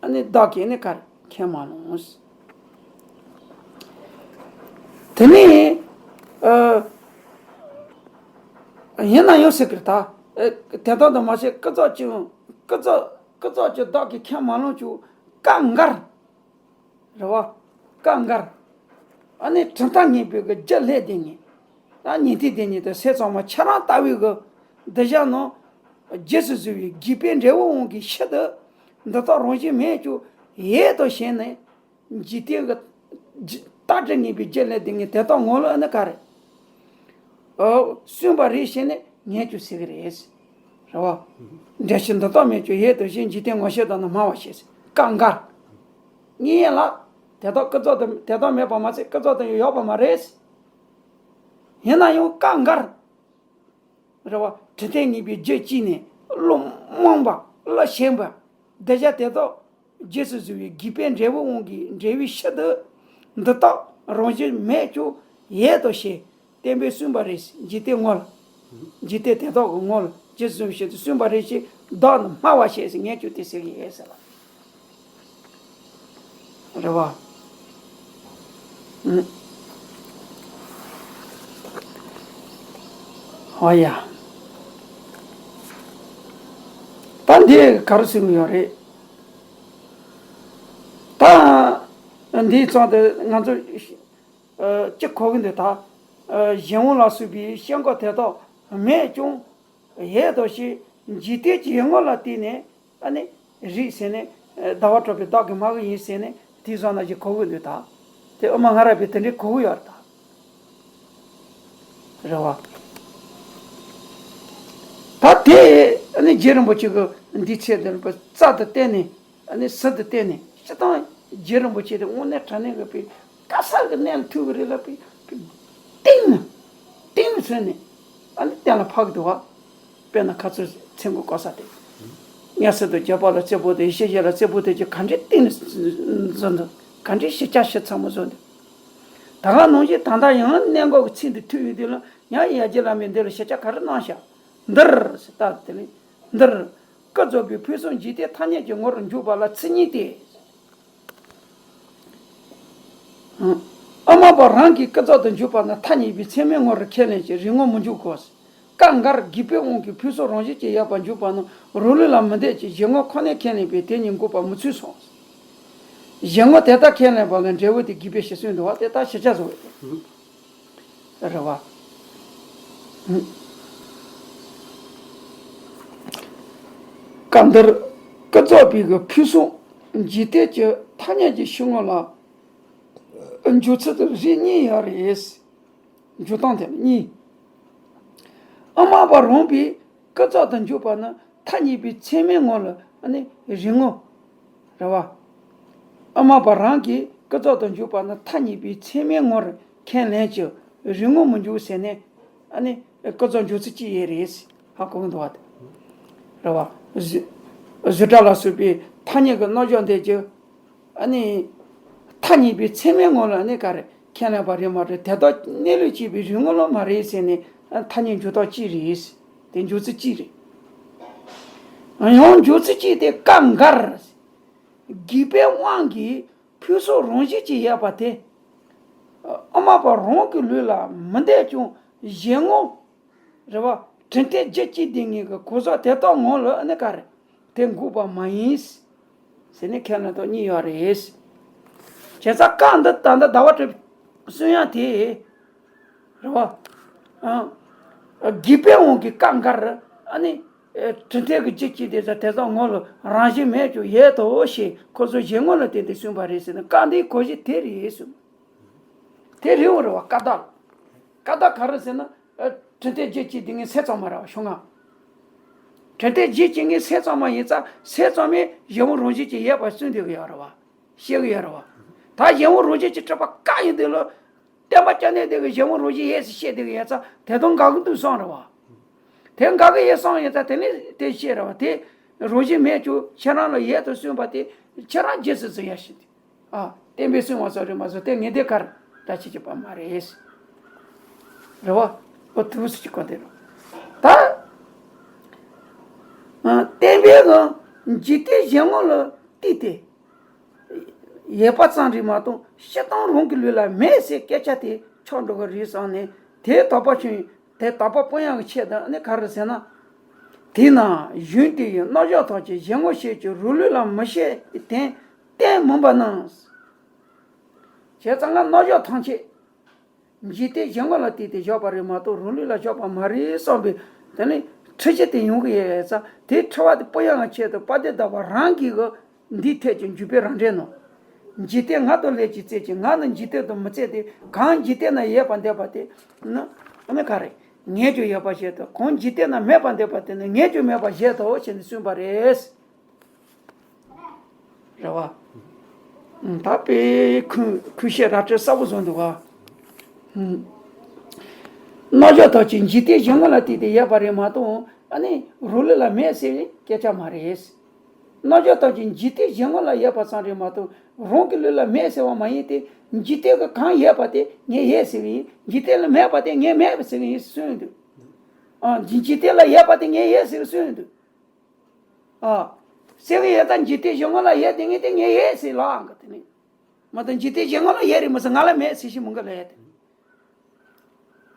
ཨ་ནི་བདག་གིས་ནི་ག་རེ་ཁས་མ་བླངས། དེ་ནས། ཨ། ཡིན་ན་ཡང་ཟེར་གི་རེད་ད། ཨ། དེ་དང་དུ་མ་ཟད་སྐུ་ཙམ་ཀྱང་། སྐུ་ཙམ་སྐུ་ཙམ་ཀྱང་བདག་གིས་ཁས་མ་བླངས་ཀྱང་། སྐབས་འགར། རེད་བ། སྐབས་འགར། ཨ་ནི་གྲུབ་མཐའ་ངེས་པའི་གི་རྒྱུ་ལྷས་དེ་ཉིད། ད་ཉན་ཐོས་དེ་ཉིད་དུ་ཟས་གཙང་མ་ཁྱེད་རང་ལྟ་བུའི་གི་གདུལ་བྱ་རྣམས་རྗེས་སུ་བཟུང་བའི་དགོས་པའི་འབྲས་བུའི་དབང་གིས་ཕྱིར་དུ་འདི་དག་རང་བཞིན་མེད་ཀྱང་ཡོད་དོ་ཞེས་ནས། འཇིག་རྟེན་གྱི་རྟག་གྲུབ་ངེས་པའི་རྒྱུ་ལས་དེ་ངས་དེ་དག་ངོ་ལ་ཨ་ནི་ག་རེ། ཨོ། གསུངས་པ་རེད་ཞེས་ནས་ངས་ཀྱང་ཟེར་གི་རེད། རེད་བ། འབྲས་བུ་འདི་དག་མེད་ཀྱང་ཡོད་དོ་ཞེས། འཇིག་རྟེན་ངོ་ཤེས་དག་ནི་སྨྲ་བ་ཞེས། སྐབས་འགར། ངས་ཡིན་ལ། དེ་དག་སྐུ་ཙམ་དུ། དེ་དག་མེད་པ་མ་ཟད་སྐུ་ཙམ་དུ་ཡང་ཡོད་པ་མ་རེད། ཡིན་ན་ཡང་སྐབས་འགར། རེད་བ། དྲི་ལྡན་ངེས་པའི་རྒྱུ་གཅིག་ནས་བློ་རྨོངས་པ། བློ་ཞན་པ། གདུལ་བྱ་དེ་དག་རྗེས་སུ་བཟུང་བའི་དགོས་པའི་འབྲས་བུའི་དབང་གིས་འབྲས་བུའི་ཕྱིར་དུ་འདི་དག་རང་བཞིན་མེད་ཀྱང་ཡོད་དོ་ཞེས་བསྟན་པས་གསུངས་པ་རེད། འཇིག་རྟེན་ངོ་ལ། འཇིག་རྟེན་དེ་དག་གི་ངོ་ལ་རྗེས་སུ་བཟུང་བའི་ཕྱིར་དུ་གསུངས་པ་རེད་ཅེས་བདག་ནི་སྨྲ་བ་ཞེས་ཟེར། ངས་ཀྱང་དེ་ཟེར་གྱི་ཡོད་ཟེར་ལ། རེད་བ། ཨུ། ཨོ་ཡ། ད་འདི་ག་རེ་ཟེར་གྱི་ཡོད་རེད། ད་འདིའི་ཚང་དུ་ང་ཚོ་ཨ་ཅི་གོ་གི་འདུག་ད། ཨ་གཞན་དབང་ལ་སོགས་པའི་སྐྱེ་འགག་དེ་དག་མེད་ཀྱང་ཡོད་དོ་ཞེས་འཇིག་རྟེན་གྱི་ངོ་ལ་བལྟས་ནས། ཨ་ནི་རིགས་ཟེར་ནས། ཟླ་བ་གྲགས་པས་བདག་གིས་སྨྲ་གི་ཡིན་ཟེར་ནས་དེའི་བཟོ་ན་ཞིག་གོ་གི་འདུག་ད། དེ་དབུ་མ་སྔ་རབས་པས་དེ་འདྲའི་གོ་གི་ཡོད་རེད་ད། རེད་བ། ད་དེ་ཨ་ནི་རྗེ་རིན་པོ་ཆེ་གིས་འདིའི་ཚེ་འདི་ལ་རྩལ་དུ་བཏོན་ནས། ཨ་ནི་ཟུར་དུ་བཏོན་ནས། སྤྱིར་བཏང་རྗེ་རིན་པོ་ཆེ་དེ་དངོས་གནས་དྲང་གནས་ཀྱི་པའི་ག་ས་གི་གནས་ལ་ཐུག་གི་རེད་ལབ་པའི་གཏིང་ནས། གཏིང་ནས་ཟེར་ནས། ཨ་ནི་གཏན་ལ་ཕབ་ཀྱི་འདུག་བ། དཔེར་ན་ཁ་ཚུར་ཚེ་འགུགས་གོ་ས་དེ། ངས་སྲིད་དུ་རྒྱལ་པོ་ལ་བརྩེ་བོ་དེ། ཡེ་ཤེས་ཡ་ལ་བརྩེ་བོ་དེ་ཀྱི་ག་འདྲའི་གཏིང་ནས་བཟོ་འདུག་ག་འདྲའི་ཞིབ་ཆ་ཞིབ་ཚགས་མོ་བཟོ་འདུག་ད་ག་ནང་བཞིན་ད་ལྟ་ཡང་གནད་འགག་གི་ཚིག་འདི་ཐོས་ཡོང་དུས་ལ། ཡང་ཡར་རྒྱས་བླ་མས་འདི་ལ་ཞིབ་ཆ་ག་རེ་གནང་བཞག་འདིར་ཟེར། ད་དེ་ལས་འདིར། ཀུན་རྫོབ་པའི་ཕུང་གསུམ་འཇིག་རྟེན་ཐ་སྙད་ཀྱི་ངོར་འཇུག་པ་ལ་མཚན་ཉིད་དེ། དབུ་མ་པ་རང་གིས་ཀུན་རྫོབ་ཏུ་འཇུག་པ་ནི་ཐ་སྙད་པའི་ཚད་མའི་ངོ་རུ་ཁས་ལེན་ཅིང་རིགས་ངོར་མི་འཇུག་གོ། སྐབས་འགར་དགོས་པའི་དབང་གིས་ཕུང་གསུམ་རང་བཞིན་གྱིས་ཡོད་པར་འཇུག་པ་ནི་རང་ལུགས་ལ་མི་ལྡན་ཅིང་གཞན་ངོ་ཁོ་ནས་ཁས་ལེན་པས་དེ་ཉིད་འགོག་པར་མི་ཚུགས་སོ། གཞན་ངོ་དེ་ལྟར་ཁས་ལེན་པ་ལ་འབྲས་བུ་དེ་དགོས་པའི་གཞི་གསུངས་འདུག་བ། དེ་ལྟར་ཞིབ་ཆ་བཟོ་བས། རེད་བ། སྐབས་འདིར་ཀུན་རྫོབ་པའི་གི་ཕུང་གསུམ་འཇིག་རྟེན་གྱི་ཐ་སྙད་ཀྱི་ཕྱི་ངོ་ལ་འཇུག་ཚུལ་དུ་རིགས་གཉིས་ཡོད་རེད། འཇུག་སྟངས་དེ་ལ་གཉིས། དབུ་མ་པ་རང་གིས་ཀུན་རྫོབ་ཏུ་འཇུག་པ་ནི་ཐ་སྙད་པའི་ཚད་མའི་ངོ་ལ་ཨ་ནི་རིགས་ངོ། རེད་བ། དབུ་མ་པ་རང་གིས་ཀུན་རྫོབ་ཏུ་འཇུག་པ་ནི་ཐ་སྙད་པའི་ཚད་མའི་ངོར་ཁས་ལེན་ཅིང་རིགས་ངོར་མི་འཇུག་ཟེར་ནས། ཨ་ནི་ཀུན་རྫོབ་འཇུག་ཚུལ་གཅིག་ཡོད་རེད། ཧ་གོ་གི་འདུག་བ། དེ་རེད་བ། རྫུ་རྫུ་འཕྲུལ་ལ་སོགས་པའི་ཐ་སྙད་ཀྱི་རྣམ་གཞག་འདི་ཀྱི། ཨ་ནི། ཐ་སྙད་པའི་ཚད་མའི་ངོ་ལ་ནི་ག་རེ་ཁས་ལེན་པ་རེད་མ་རེད། དེ་དག་གནས་ལུགས་བྱས་པའི་རིགས་ངོ་ལ་མ་རེད་ཟེར་ནས་ཐ་སྙད་འཇུག་སྟངས་གཅིག་རེད། དེ་འཇུག་ཚུལ་གཅིག་རེད། ཡང་འཇུག་ཚུལ་གཅིག་དེ་སྐབས་འགར། དགོས་པའི་དབང་གིས་ཕུན་སུམ་རང་བཞིན་གྱིས་ཡོད་པ་དེ། དབུ་མ་པ་རང་གི་ལུགས་ལ་མི་འདོད་ཀྱང་གཞན་ངོ་། རེད་བ། དྲི་མཐའི་རྒྱུ་གཅིག་དེ་ཉིད་ཀྱི་གོ་ས་དེ་དག་ངོ་ལ་ནི་ག་རེ་དེ་འགོག་པ་མ་ཡིན། ཟེར་ནས་ཁས་ལེན་སྟངས་གཉིས་ཡོད་རེད། བྱས་ཙང་སྐབས་འདི་ད་ལྟ་ཟླ་བ་གྲགས་པའི་གསུང་ཡག་དེ། རེད་བ། ཨ། དགོས་པའི་དབང་གིས་སྐབས་འགར་ཨ་ནི། དྲི་མཐའི་གི་རྒྱུ་གཅིག་གཅིག་དེ་ཚོ་དེ་ཚོ་ངོ་ལ་རང་བཞིན་མེད་ཀྱང་ཡོད་དོ་ཞེས་ཁོ་ཚོ་གཞན་ངོ་ལ་བརྟེན་ཏེ་གསུངས་པ་རེད་ཟེར་ན་སྐབས་འདིའི་གོ་གཞི་དེ་རེད་གསུངས། དེ་རེད་འོ་རེད་བ་ཀ་དག་ཀ་དག་ག་རེ་ཟེར་ན། དྲི་མཐའི་རྒྱུ་གཅིག་དེ་ངའི་སེམས་ཙམ་མ་རེད་བ་ཤོང་ང་། དྲི་མཐའི་རྒྱུ་གཅིག་ངའི་སེམས་ཙམ་མ་ཡིན་ཙང་སེམས་ཙམ་མའི་གཞན་ངོ་རང་བཞིན་གྱིས་ཡོད་པ་གསུངས་བསྡད་གི་ཡོད་རེད་བ། བཤད་གི་ཡོད་རེད་བ། ད་གཞན་ངོ་རང་བཞིན་གྱིས་གྲུབ་པ་བཀག་ཡིན་དུས་ལ། བསྟན་པ་སྐྱོན་ནས་དེ་གི་གཞན་ངོ་རང་བཞིན་ཡོད་ཟེར་བཤད་དེ་གི་ཡོད་ཙང་དེ་དང་འགལ་གི་འདུག་བསམ་རེད་བ། དེ་འགལ་གི་ཡོད་བསམ་ཡོད་ཙང་དེ་ནི་དེ་བཤད་རེད་བ་དེ། རང་བཞིན་མེད་ཀྱང་ཁྱེད་རང་ལ་ཡོད་དོ་གསུངས་པ་དེ་ཁྱེད་རང་རྗེས་སུ་བཟུང་ཡ་ཞིག་དེ། ཨ། བསྟན་པའི་གསུང་བ་སོགས་རེད་མ་གསུངས་དེ་ངས་དེ་གར་ད་ཅི་བྱེད་པ་མ་རེད། རེད་བ། ཨོ་ཐུགས་སུ་ཅི་གོ་དེ་རེད། ད། ཨ། བསྟན་པའི་ངང་འཇིག་རྟེན་གཞན་ངོ་ལ་བལྟས་ཏེ། ཡོད་པ་ཙམ་རེད་མ་གཏོགས་སྤྱིར་བཏང་རང་གི་ལུགས་ལ་མེད་ཟེར་སྐད་ཆ་དེ་ཆགས་འགྲོ་གི་རེད་བསམ་ནས་དེ་དོགས་པ་བྱུང་། དེ་དོགས་པ་སྤོང་ཡག་གི་ཆེད་དུ་ནི་ག་རེ་ཟེར་ན། དེས་ན་གཞུང་དེ་ཡི་རྣམ་གཞག་ཐམས་ཅད་གཞན་ངོ་ཤེས་ཀྱི་རང་ལུགས་ལ་མི་བཤད་པའི་དོན་བསྟན་མིན་པ་རྣམས། བྱས་ཙང་ང་རྣམ་གཞག་ཐམས་ཅད། འཇིག་རྟེན་གཞན་ངོ་ལ་བལྟས་ཏེ་བཞག་པ་རེད་མ་གཏོགས་རང་ལུགས་ལ་བཞག་པ་མ་རེད་བསམ་པའི་དེ་ནི་འཁྲུལ་གཞི་དེ་ཡོང་གི་ཡོད་ཙང་དེ་འཁྲུལ་བ་དེ་སྤོང་ཡག་གི་ཆེད་དུ་དཔལ་ལྡན་ཟླ་བ་རང་གིས་གི་འདིའི་ཐད་ཀྱི་འཇུག་པའི་རང་འགྲེལ་ནང་། འཇིག་རྟེན་ང་དང་ལས་ཀྱི་རྩལ་གྱིས་ང་ནི་འཇིག་རྟེན་དུ་མི་རྩེ་སྟེ་གང་འཇིག་རྟེན་ན་ཡོད་པར་འདོད་པ་དེ་ནི་ཨ་ནི་ག་རེ་ངས་ཀྱང་ཡོད་པར་བཞེད་དོ། གང་འཇིག་རྟེན་ན་མེད་པར་འདོད་པ་དེ་ནི་ངས་ཀྱང་མེད་པར་བཞེད་དོ་ཞེས་ནས་གསུངས་པ་རེད། རེད་བ། ད་དཔེ་ཁུ་ཁུ་ཤེས་ར་སྤྲོད་གསལ་པོ་བཟོ་འདུག་བ། རྣམ་གཞག་ཐམས་ཅད་འཇིག་རྟེན་གཞན་ངོ་ལ་བལྟས་ཏེ་ཡོད་པ་རེད་མ་གཏོགས་ཨ་ནི་རང་ལུགས་ལ་མེད་ཟེར་བའི་སྐད་ཆ་མ་རེད། རྣམ་གཞག་ཐམས་ཅད་འཇིག་རྟེན་གཞན་ངོ་ལ་ཡོད་པ་ཙམ་རེད་མ་གཏོགས་རང་གི་ལུགས་ལ་མེད་ཟེར་བ་མ་ཡིན་ཏེ། འཇིག་རྟེན་གྱི་གང་ཡོད་པ་དེ་ངས་ཡོད་ཟེར་གི་ཡིན། འཇིག་རྟེན་ལ་མེད་པ་དེ་ངས་མེད་པ་ཟེར་གི་ཡིན་གསུངས་འདུག་ཨ། འཇིག་རྟེན་ལ་ཡོད་པ་དེ་ངས་ཡོད་ཟེར་གི་གསུངས་འདུག་ཨ། ཟེར་གི་ཡོད་ད་འཇིག་རྟེན་གཞན་ངོ་ལ་ཡོད་དེ་ངས་དེ་ངས་ཡོད་ཟེར་ལབ་ཨང་གི་དེ་ནི། མ་གཏོགས་འཇིག་རྟེན་གཞན་ངོ་ལ་ཡོད་རེད་མ་ཟེར་ང་ལ་མེད་ཟེར་ཞིག་མི་འགའ་ལ་ཡོད་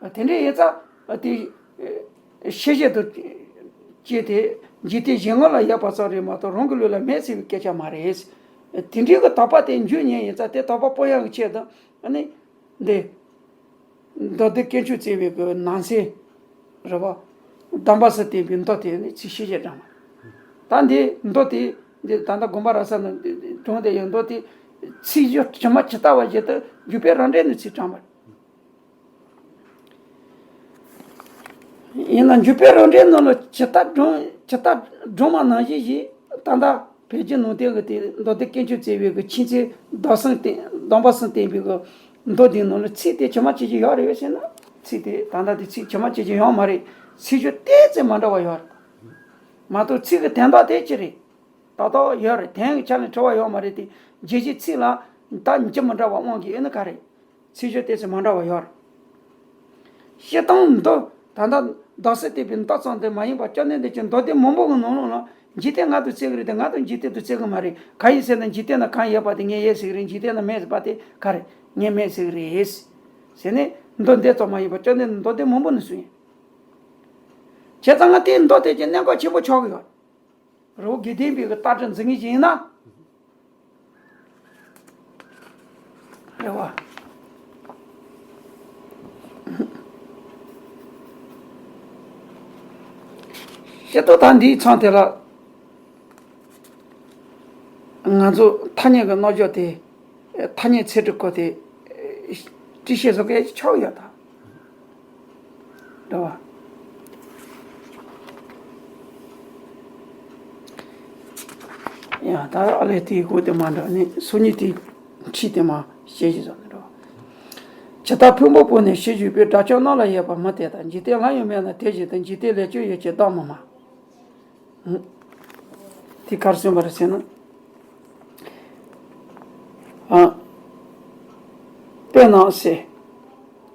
དེ། དེ་འདྲའི་ཡིན་ཙང་དེ་ཤེས་བྱེད་དུ་སྐྱེས་ཏེ་འཇིག་རྟེན་གཞན་ངོ་ལ་ཡོད་པ་ཙམ་རེད་མ་གཏོགས་རང་གི་ལུགས་ལ་མེད་ཟེར་བའི་སྐད་ཆ་མ་རེད། དེ་འདྲའི་གི་དོགས་པ་དེ་འཇུག་ཉེན་ཡིན་ཙང་དེ་དོགས་པ་སྤོང་ཡག་གི་ཆེད་དུ་ཨ་ནི་འདི། མདོ་སྡེ་དཀོན་མཆོག་བརྩེགས་པའི་གི་ནང་གསེས་རེད་བ། སྡོམ་པ་གསུམ་བསྟན་པའི་མདོ་དེ་ནི་ཚིག་ཤེས་བྱེད་སྦྲགས་མ། ད་འདི་མདོ་དེ་འདི་ད་ལྟ་དགོངས་པ་རབ་གསལ་ནང་དྲངས་དེ་ཡང་མདོ་དེ་ཚིག་སྦྱོར་ཇི་མ་ཇི་ལྟ་བ་བཞིན་དུ་འཇུག་པའི་རང་འགྲེལ་ནས་ཚིག་དྲངས་པ་རེད། ཡིན་ན་འཇུག་པའི་རང་འགྲེལ་ནང་ལ་ཇི་ལྟར་དྲངས་ཇི་ལྟར་དྲངས་པ་ནང་བཞིན་ཞིག་ད་ལྟ། བོད་བརྒྱུད་ནང་བསྟན་གྱི་དེ་མདོ་སྡེ་དཀོན་མཆོག་བརྩེགས་པའི་གི་མཁྱེན་བརྩེ་སྡོམ་གསུམ་བསྟན་སྡོམ་པ་གསུམ་བསྟན་པའི་གི་མདོ་དེའི་ནང་ལ་ཚིག་དེ་ཇི་མ་ཇི་བཞིན་ཡོད་རེད་པས་ཟེར་ན་ཚིག་དེ་ད་ལྟ་དེ་ཚིག་ཇི་མ་ཇི་བཞིན་ཡོད་མ་རེད། ཚིག་སྦྱོར་ཏོག་ཙམ་མ་འདྲ་བ་ཡོད་རེད། མ་གཏོགས་ཚིག་གི་དོན་དག་དེ་ཅི་རེད། ཏག་ཏག་ཡོད་རེད། དོན་གྱི་ཆ་ནས་འཁྲུལ་བ་ཡོད་མ་རེད་དེ་རྗེས་ཤུལ་ཚིག་ལ་ད་ཇི་མི་འདྲ་བ་དབང་གིས་ཨེ་ན་ག་རེད། ཚིག་སྦྱོར་ཏོག་ཙམ་མ་འདྲ་བ་ཡོད་རེད། སྤྱིར་བཏང་མདོ་ད་ལྟ་སྡོམ་གསུམ་བསྟན་པའི་མདོ་ཙམ་དུ་མ་ཡིན་པར་བཅོམ་ལྡན་འདས་ཀྱི་མདོ་སྡེ་མང་པོ་གི་ནང་ལོགས་ལ་འཇིག་རྟེན་ང་དང་བརྩེ་གི་རེད་དེ་ང་དང་འཇིག་རྟེན་དང་བརྩེ་གི་མ་རེད། གང་ཡིན་ཟེར་ན་འཇིག་རྟེན་ན་གང་ཡོད་པ་དེ་ངས་ཡོད་ཟེར་གི་རེད། འཇིག་རྟེན་ན་མེད་པ་དེ་ག་རེ་ངས་མེད་ཟེར་གི་རེད། ཟེར་ནས་མདོ་འདི་ཙམ་མ་ཡིན་པར་བཅོམ་ལྡན་འདས་མདོ་སྡེ་མང་པོ་ནས་གསུངས་ཡོད། བྱས་ཙང་ང་དེའི་མདོ་དེ་ཀྱི་གནད་འགག་ཆེན་པོ་ཆགས་ཀྱི་ཡོད། རི་བོ་དགེ་ལྡན་པའི་གི་ལྟ་གྲུབ་འཛིན་མཁན་ཞིག་ཡིན་ན། རེད་བ། ཤེས་རྟོགས་དང་འདིའི་མཚམས་དེ་ལ། ང་ཚོ་ཐ་སྙད་ཀྱི་རྣམ་གཞག་དེ། ཐ་སྙད་ཚིག་གྲུབ་སྐོར་དེ། བྲིས་ཤེས་བཟོ་མཁན་ཆགས་ཡོད་ད། རེད་བ། ཡང་ད་ཨ་ལས་དེའི་སྒོ་དེ་མ་འདྲ་ནི་སོ་གཉིས་དེའི་ཁྲིད་དེ་མ་ཤེས་ཤེས་བཟོ་ནི་རེད་བ། ཇི་ལྟར་ཕུང་པོ་པོ་ནས་ཞེས་བརྗོད་པའི་སྒྲ་ཆོས་རྣམས་ལ་ཡོད་པ་མི་དེ་དག་འཇིག་རྟེན་ལ་ཡང་མེད་ན་དེ་བཞིན་དུ་འཇིག་རྟེན་ལས་ཀྱང་ཡོད་ཅེས་བདག་མི་སྨྲ། དེ་ག་རེ་གསུངས་པ་རེད་ཟེར་ན། ཨ། དཔེར་ན་ཟེར།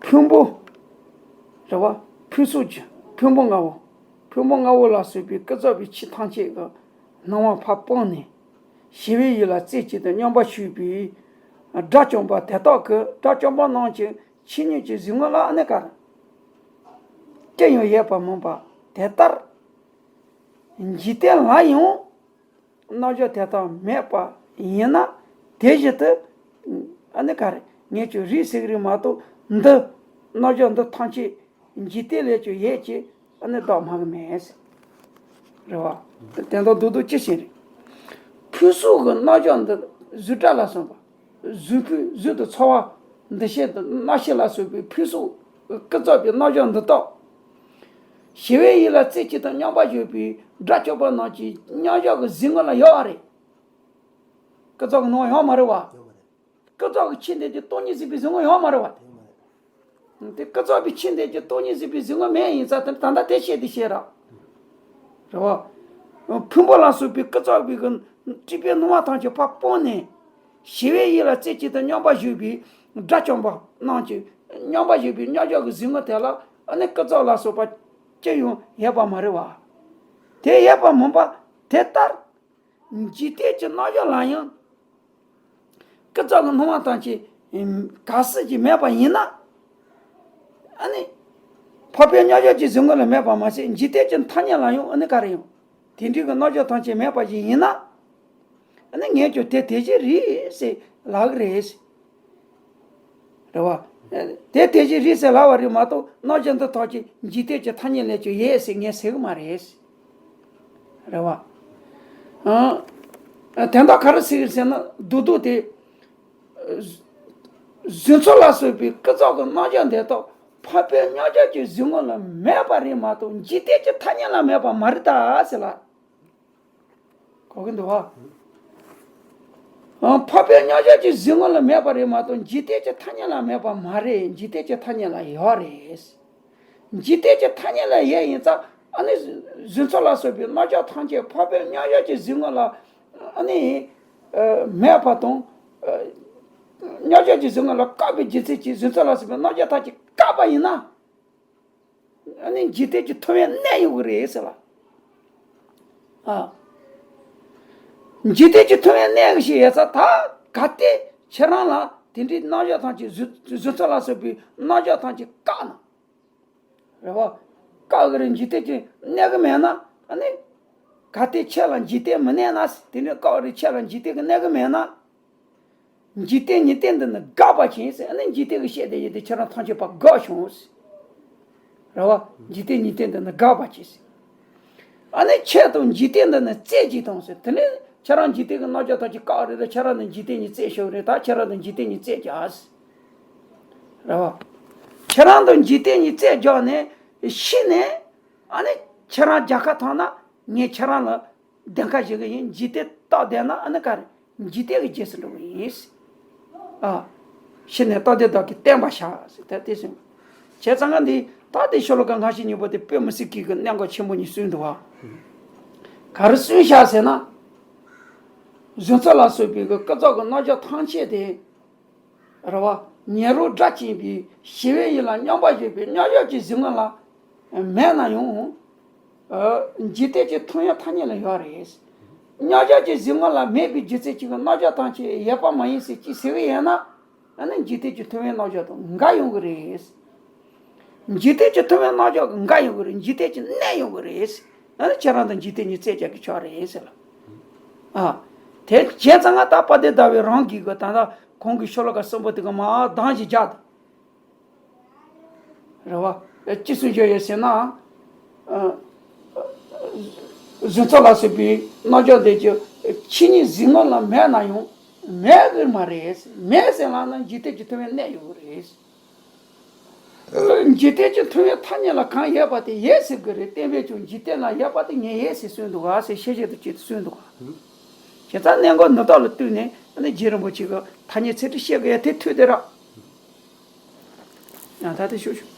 ཕུང་པོ། རེད་བ། ཕུང་སོགས་ཀྱི་ཕུང་པོ་ལྔ་པོ། ཕུང་པོ་ལྔ་པོ་ལ་སོགས་པའི་ཀུན་རྫོབ་པའི་ཆོས་ཐམས་ཅད་ཀྱི་སྣང་བ་ཕར་སྤངས་ནས། ཞི་བའི་ཡུལ་ལ་རྩེ་གཅིག་ཏུ་མཉམ་པར་ཞུགས་པའི་དགྲ་བཅོམ་པ་དེ་དག་གི་དགྲ་བཅོམ་པ་རྣམས་ཀྱི་ཆོས་ཉིད་ཀྱི་གཟིགས་ངོ་ལ་ཨ་ནི་ག་རེ། ཅི་ཡང་ཡོད་པར་མིན་པ་དེ་ལྟར། འཇིག་རྟེན་ལ་ཡང་རྣམ་གཞག་དེ་དག་མེད་པ་ཡིན་ན། དེ་བཞིན་དུ། ཨ་ནི་ག་རེ། ངས་ཀྱང་རེད་ཟེར་གི་རེད་མ་གཏོགས། འདི་རྣམ་གཞག་འདི་ཐམས་ཅད་འཇིག་རྟེན་ལས་ཀྱང་ཡོད་ཅེས་ཨ་ནི་བདག་སྨྲ་གི་མེད། རེད་བ། དེ་འདྲ་རྡོག་རྡོག་ཅི་ཞིག་རེད། ཕུང་སོགས་ཀྱི་རྣམ་གཞག་འདི་གཟུགས་སྒྲ་ལ་སོགས་པ། གཟུགས་ཕུང་གཟུགས་དང་ཚོར་བ། འདུ་ཤེས་དང་རྣམ་ཤེས་ལ་སོགས་པའི་ཕུང་སོགས་ཀྱི་ཀུན་རྫོབ་པའི་རྣམ་གཞག་འདི་དག། ཞི་བའི་ཡུལ་ལ་རྩེ་གཅིག་ཏུ་མཉམ་པར་ཞུགས་པའི་དགྲ་བཅོམ་པ་རྣམས་ཀྱི་མཉམ་གཞག་གི་གཟིགས་ངོ་ལ་ཡོད་པ་རེད། ཀུན་རྫོབ་ཀྱི་སྣང་བ་ཡོད་མ་རེད་བ། ཡོད་མ་རེད། ཀུན་རྫོབ་ཀྱི་ཆོས་འདི་ཀྱི་སྟོང་ཉིད་གཟིགས་པའི་གཟིགས་ངོ་ཡོད་མ་རེད་བ། ཡོད་མ་རེད། དེ་ཀུན་རྫོབ་པའི་ཆོས་འདི་ཀྱི་སྟོང་ཉིད་གཟིགས་པའི་གཟིགས་ངོ་མེད་ཡིན་ཙང་དེ་ད་ལྟ་དེ་བཤད་དེ་བཤད་ར། རེད་བ། ཕུང་པོ་ལ་སོགས་པའི་ཀུན་རྫོབ་པའི་གི་སྤྲུལ་པའི་སྣང་བ་ཐམས་ཅད་ཕར་སྤངས་ནས། ཞི་བའི་ཡུལ་ལ་རྩེ་གཅིག་ཏུ་མཉམ་པར་ཞུགས་པའི་དགྲ་བཅོམ་པ་རྣམས་ཀྱི་མཉམ་པར་ཞུགས་པའི་མཉམ་གཞག་གི་གཟིགས་ངོ་དེ་ལ་ཨ་ནི་ཀུན་རྫོབ་ལ་སོགས་པ་ཅི་ཡང་ཡོད་པ་མ་རེད་བ། དེ་ཡོད་པ་མིན་པ་དེ་ལྟར། འཇིག་རྟེན་གྱི་རྣམ་གཞག་ལ་ཡང་། ཀུན་རྫོབ་ཀྱི་སྣང་བ་ཐམས་ཅད་གལ་སྲིད་ཀྱི་མེད་པ་ཡིན་ན། ཨ་ནི། འཕགས་པའི་མཉམ་གཞག་གི་གཟིགས་ངོ་ལ་མེད་པ་མ་ཟད་འཇིག་རྟེན་གྱི་ཐ་སྙད་ལ་ཡང་ཨ་ནི་ག་རེ་ཡང་། དེ་འདྲའི་གི་རྣམ་གཞག་ཐམས་ཅད་མེད་པ་ཞིག་ཡིན་ན། ཨ་ནི་ངས་ཀྱང་དེ་དེ་བཞིན་རེད་ཟེར་ལབ་གི་རེད། རེད་བ། དེ་དེ་བཞིན་རེད་ཟེར་ལབ་པ་རེད་མ་གཏོགས་རྣམ་གཞག་འདི་དག་ཅིག་འཇིག་རྟེན་གྱི་ཐ་སྙད་ལས་ཀྱང་ཡོད་ཟེར་ངས་ཟེར་གི་མ་རེད། རེད་བ། ཨང་། དོན་དག་ག་རེ་ཟེར་གི་ཟེར་ན་རྡོག་རྡོག་དེ། གཟུགས་ཚོར་ལ་སོགས་པའི་ཀུན་རྫོབ་ཀྱི་རྣམ་གཞག་འདི་དག་འཕགས་པའི་མཉམ་གཞག་གི་གཟིགས་ངོ་ལ་མེད་པ་རེད་མ་གཏོགས་འཇིག་རྟེན་གྱི་ཐ་སྙད་ལ་མེད་པ་མ་རེད་ད་ཟེར་ལ། གོ་གི་འདུག་བ། ཨང་། འཕགས་པའི་མཉམ་གཞག་གི་གཟིགས་ངོ་ལ་མེད་པ་རེད་མ་གཏོགས་འཇིག་རྟེན་གྱི་ཐ་སྙད་ལ་མེད་པ་མ་རེད། འཇིག་རྟེན་གྱི་ཐ་སྙད་ལ་ཡོད་རེད། འཇིག་རྟེན་གྱི་ཐ་སྙད་ལ་ཡོད་ཡིན་ཙང་ཨ་ནི་གཟུགས་ཚོར་ལ་སོགས་པའི་རྣམ་གཞག་ཐམས་ཅད་འཕགས་པའི་མཉམ་གཞག་གི་གཟིགས་ངོ་ལ་ཨ་ནི་ཨ་མེད་པ་དང་། ཨ་མཉམ་གཞག་གི་གཟིགས་ངོ་ལ་བཀག་པའི་རྒྱུ་མཚན་གྱིས་གཟུགས་ཚོར་ལ་སོགས་པའི་རྣམ་གཞག་ཐམས་ཅད་བཀག་པ་ཡིན་ན། ཨ་ནི་འཇིག་རྟེན་གྱི་ཐུན་མོང་གནས་ཡོང་གི་རེད་ཟེར་ལ། ཨ། འཇིག་རྟེན་གྱི་ཐུན་མོང་གནས་གི་ཞིག་ཡོད་ཙང་ད་གལ་ཏེ་ཁྱེད་རང་ལ་དེ་འདྲའི་རྣམ་གཞག་ཐམས་ཅད་གཟུགས་གཟུགས་ཚོར་ལ་སོགས་པའི་རྣམ་གཞག་ཐམས་ཅད་བཀག་ན། རེད་བ། བཀག་གི་རེད་འཇིག་རྟེན་གྱི་གནས་གི་མེད་ན་ཨ་ནི། གལ་ཏེ་ཁྱེད་ལ་འཇིག་རྟེན་མི་གནས་ན་དེ་འདྲའི་བཀག་གི་རེད་ཁྱེད་ལ་འཇིག་རྟེན་གྱི་གནས་གི་མེད་ན། འཇིག་རྟེན་ཉིད་དེ་འདི་ནི་འགག་པ་ཅན་ཟེར། ཨ་ནི་འཇིག་རྟེན་གྱི་ཤེས་དེ་ཡིན་ཏེ་ཁྱེད་རང་ཐམས་ཅད་པ་འགག་བྱུང་ཟེར། རེད་བ། འཇིག་རྟེན་ཉིད་དེ་འདི་ནི་འགག་པ་ཅན་ཟེར། ཨ་ནི་ཁྱེད་དང་འཇིག་རྟེན་འདི་ནི་རྩེ་གཅིག་དང་ཟེར། དེ་ནི་ཁྱེད་རང་འཇིག་རྟེན་གྱི་རྣམ་གཞག་ཐམས་ཅད་བཀག་རེད་ལ་ཁྱེད་རང་ནི་འཇིག་རྟེན་ཉིད་རྩེ་ཤོར་རེད། ད་ཁྱེད་རང་དང་འཇིག་རྟེན་ཉིད་རྩེ་རྒྱག་ཟེར། རེད་བ། ཁྱེད་རང་དང་འཇིག་རྟེན་ཉིད་རྩེ་རྒྱག་ནས་ཤི་ནས་ཨ་ནི་ཁྱེད་རང་རྒྱལ་ཁ་ཐོབ་ན་ངས་ཁྱེད་རང་ལ། བདེན་ཁ་བཞག་གི་ཡིན། འཇིག་རྟེན་རྟག་བསྡད་ན་ཨ་ནི་ག་རེ། འཇིག་རྟེན་གྱི་རྗེས་སུ་འགྲོ་གི་ཡིན། ཨ། ཤི་ནས་རྟག་བདེ་བདག་གིས་བསྟན་པ་བཞག་ཟེར་ད་དེ་གསུངས། བྱས་ཙང་ང་འདི་ད་དེ་ཤོ་ལོ་ཀ་སྔ་ཕྱི་གཉིས་པོ་དེ་དཔེ་མི་སྲིད་སྐྱིད་ཀྱི་གནད་འགག་ཆེན་པོ་གཉིས་གསུངས་འདུག་བ། ག་རེ་གསུངས་བཞག་ཟེར་ན། གཟུགས་ཚོར་ལ་སོགས་པའི་གི་ཀུན་རྫོབ་ཀྱི་རྣམ་གཞག་ཐམས་ཅད་དེ། རེད་བ། ཉེ་རབས་སྒྲ་གཅན་པའི་ཞི་བའི་ཡུལ་ལ་མཉམ་པར་ཞུགས་པའི་མཉམ་གཞག་གི་གཟིགས་ངོ་ལ་མེད་ན་ཡང་། ཨ། འཇིག་རྟེན་གྱི་ཐུན་མོང་ཐ་སྙད་ལ་ཡོད་རེད། མཉམ་གཞག་གི་གཟིགས་ངོ་ལ་མེད་པའི་རྒྱུ་མཚན་གཅིག་གི་རྣམ་གཞག་ཐམས་ཅད་ཡོད་པ་མ་ཡིན་ཟེར་གཅིག་ཟེར་གི་ཡོད་ན། ཨ་ནི་འཇིག་རྟེན་གྱི་ཐུན་མོང་རྣམ་གཞག་དང་འགལ་ཡོང་གི་རེད། འཇིག་རྟེན་གྱི་ཐུན་མོང་རྣམ་གཞག་གི་འགལ་ཡོང་གི་རེད། འཇིག་རྟེན་གྱི་གནས་ཡོང་གི་རེད། ཨ་ནི་ཁྱེད་རང་དང་འཇིག་རྟེན་གཉིས་རྩོད་རྒྱག་གི་ཆོག་རེད་ཟེར་ལ། ཨ། དེ་བྱས་ཙང་ང་ད་དཔལ་ལྡན་ཟླ་བས་རང་གིས་གི་ད་ལྟ་གོང་གི་ཤོ་ལོ་ཀ་གསུམ་པོ་དེ་ག་མ་གདངས་ཤིག་རྒྱག་དང་། རེད་བ། ཅི་གསུང་རྒྱུ་ཡོད་ཟེར་ན། ཨ། གཟུགས་ཚོར་ལ་སོགས་པའི་རྣམ་གཞག་འདི་ཀྱི་ཆོས་ཉིད་གཟིགས་ངོ་ལ་མེད་ན་ཡང་མེད་གི་མ་རེད། མེད་ཟེར་ལབ་ན་འཇིག་རྟེན་གྱི་ཐུན་མོང་གནས་ཡོད་གི་རེད། འཇིག་རྟེན་གྱི་ཐུན་མོང་ཐ་སྙད་ལ་གང་ཡོད་པ་དེ་ཡོད་ཟེར་གི་རེད། བསྟན་པས་ཀྱང་འཇིག་རྟེན་ལ་ཡོད་པ་དེ་ངས་ཡོད་ཟེར་གསུངས་འདུག་ག་ཟེར་ཤེས་བྱེད་དུ་བྱེད་དུ་གསུངས་འདུག་ག་བྱས་ཙང་གནད་འགག་འདི་དག་ལ་བསྟུན་ནས་ཨ་ནི་རྗེ་རིན་པོ་ཆེ་གི་ཐ་སྙད་ཚིག་འགྲེལ་བཤད་གི་ཡ་དེ་ཐུག་དེ་ར། ཡང་ད་དེ་ཤོད་ཤོད།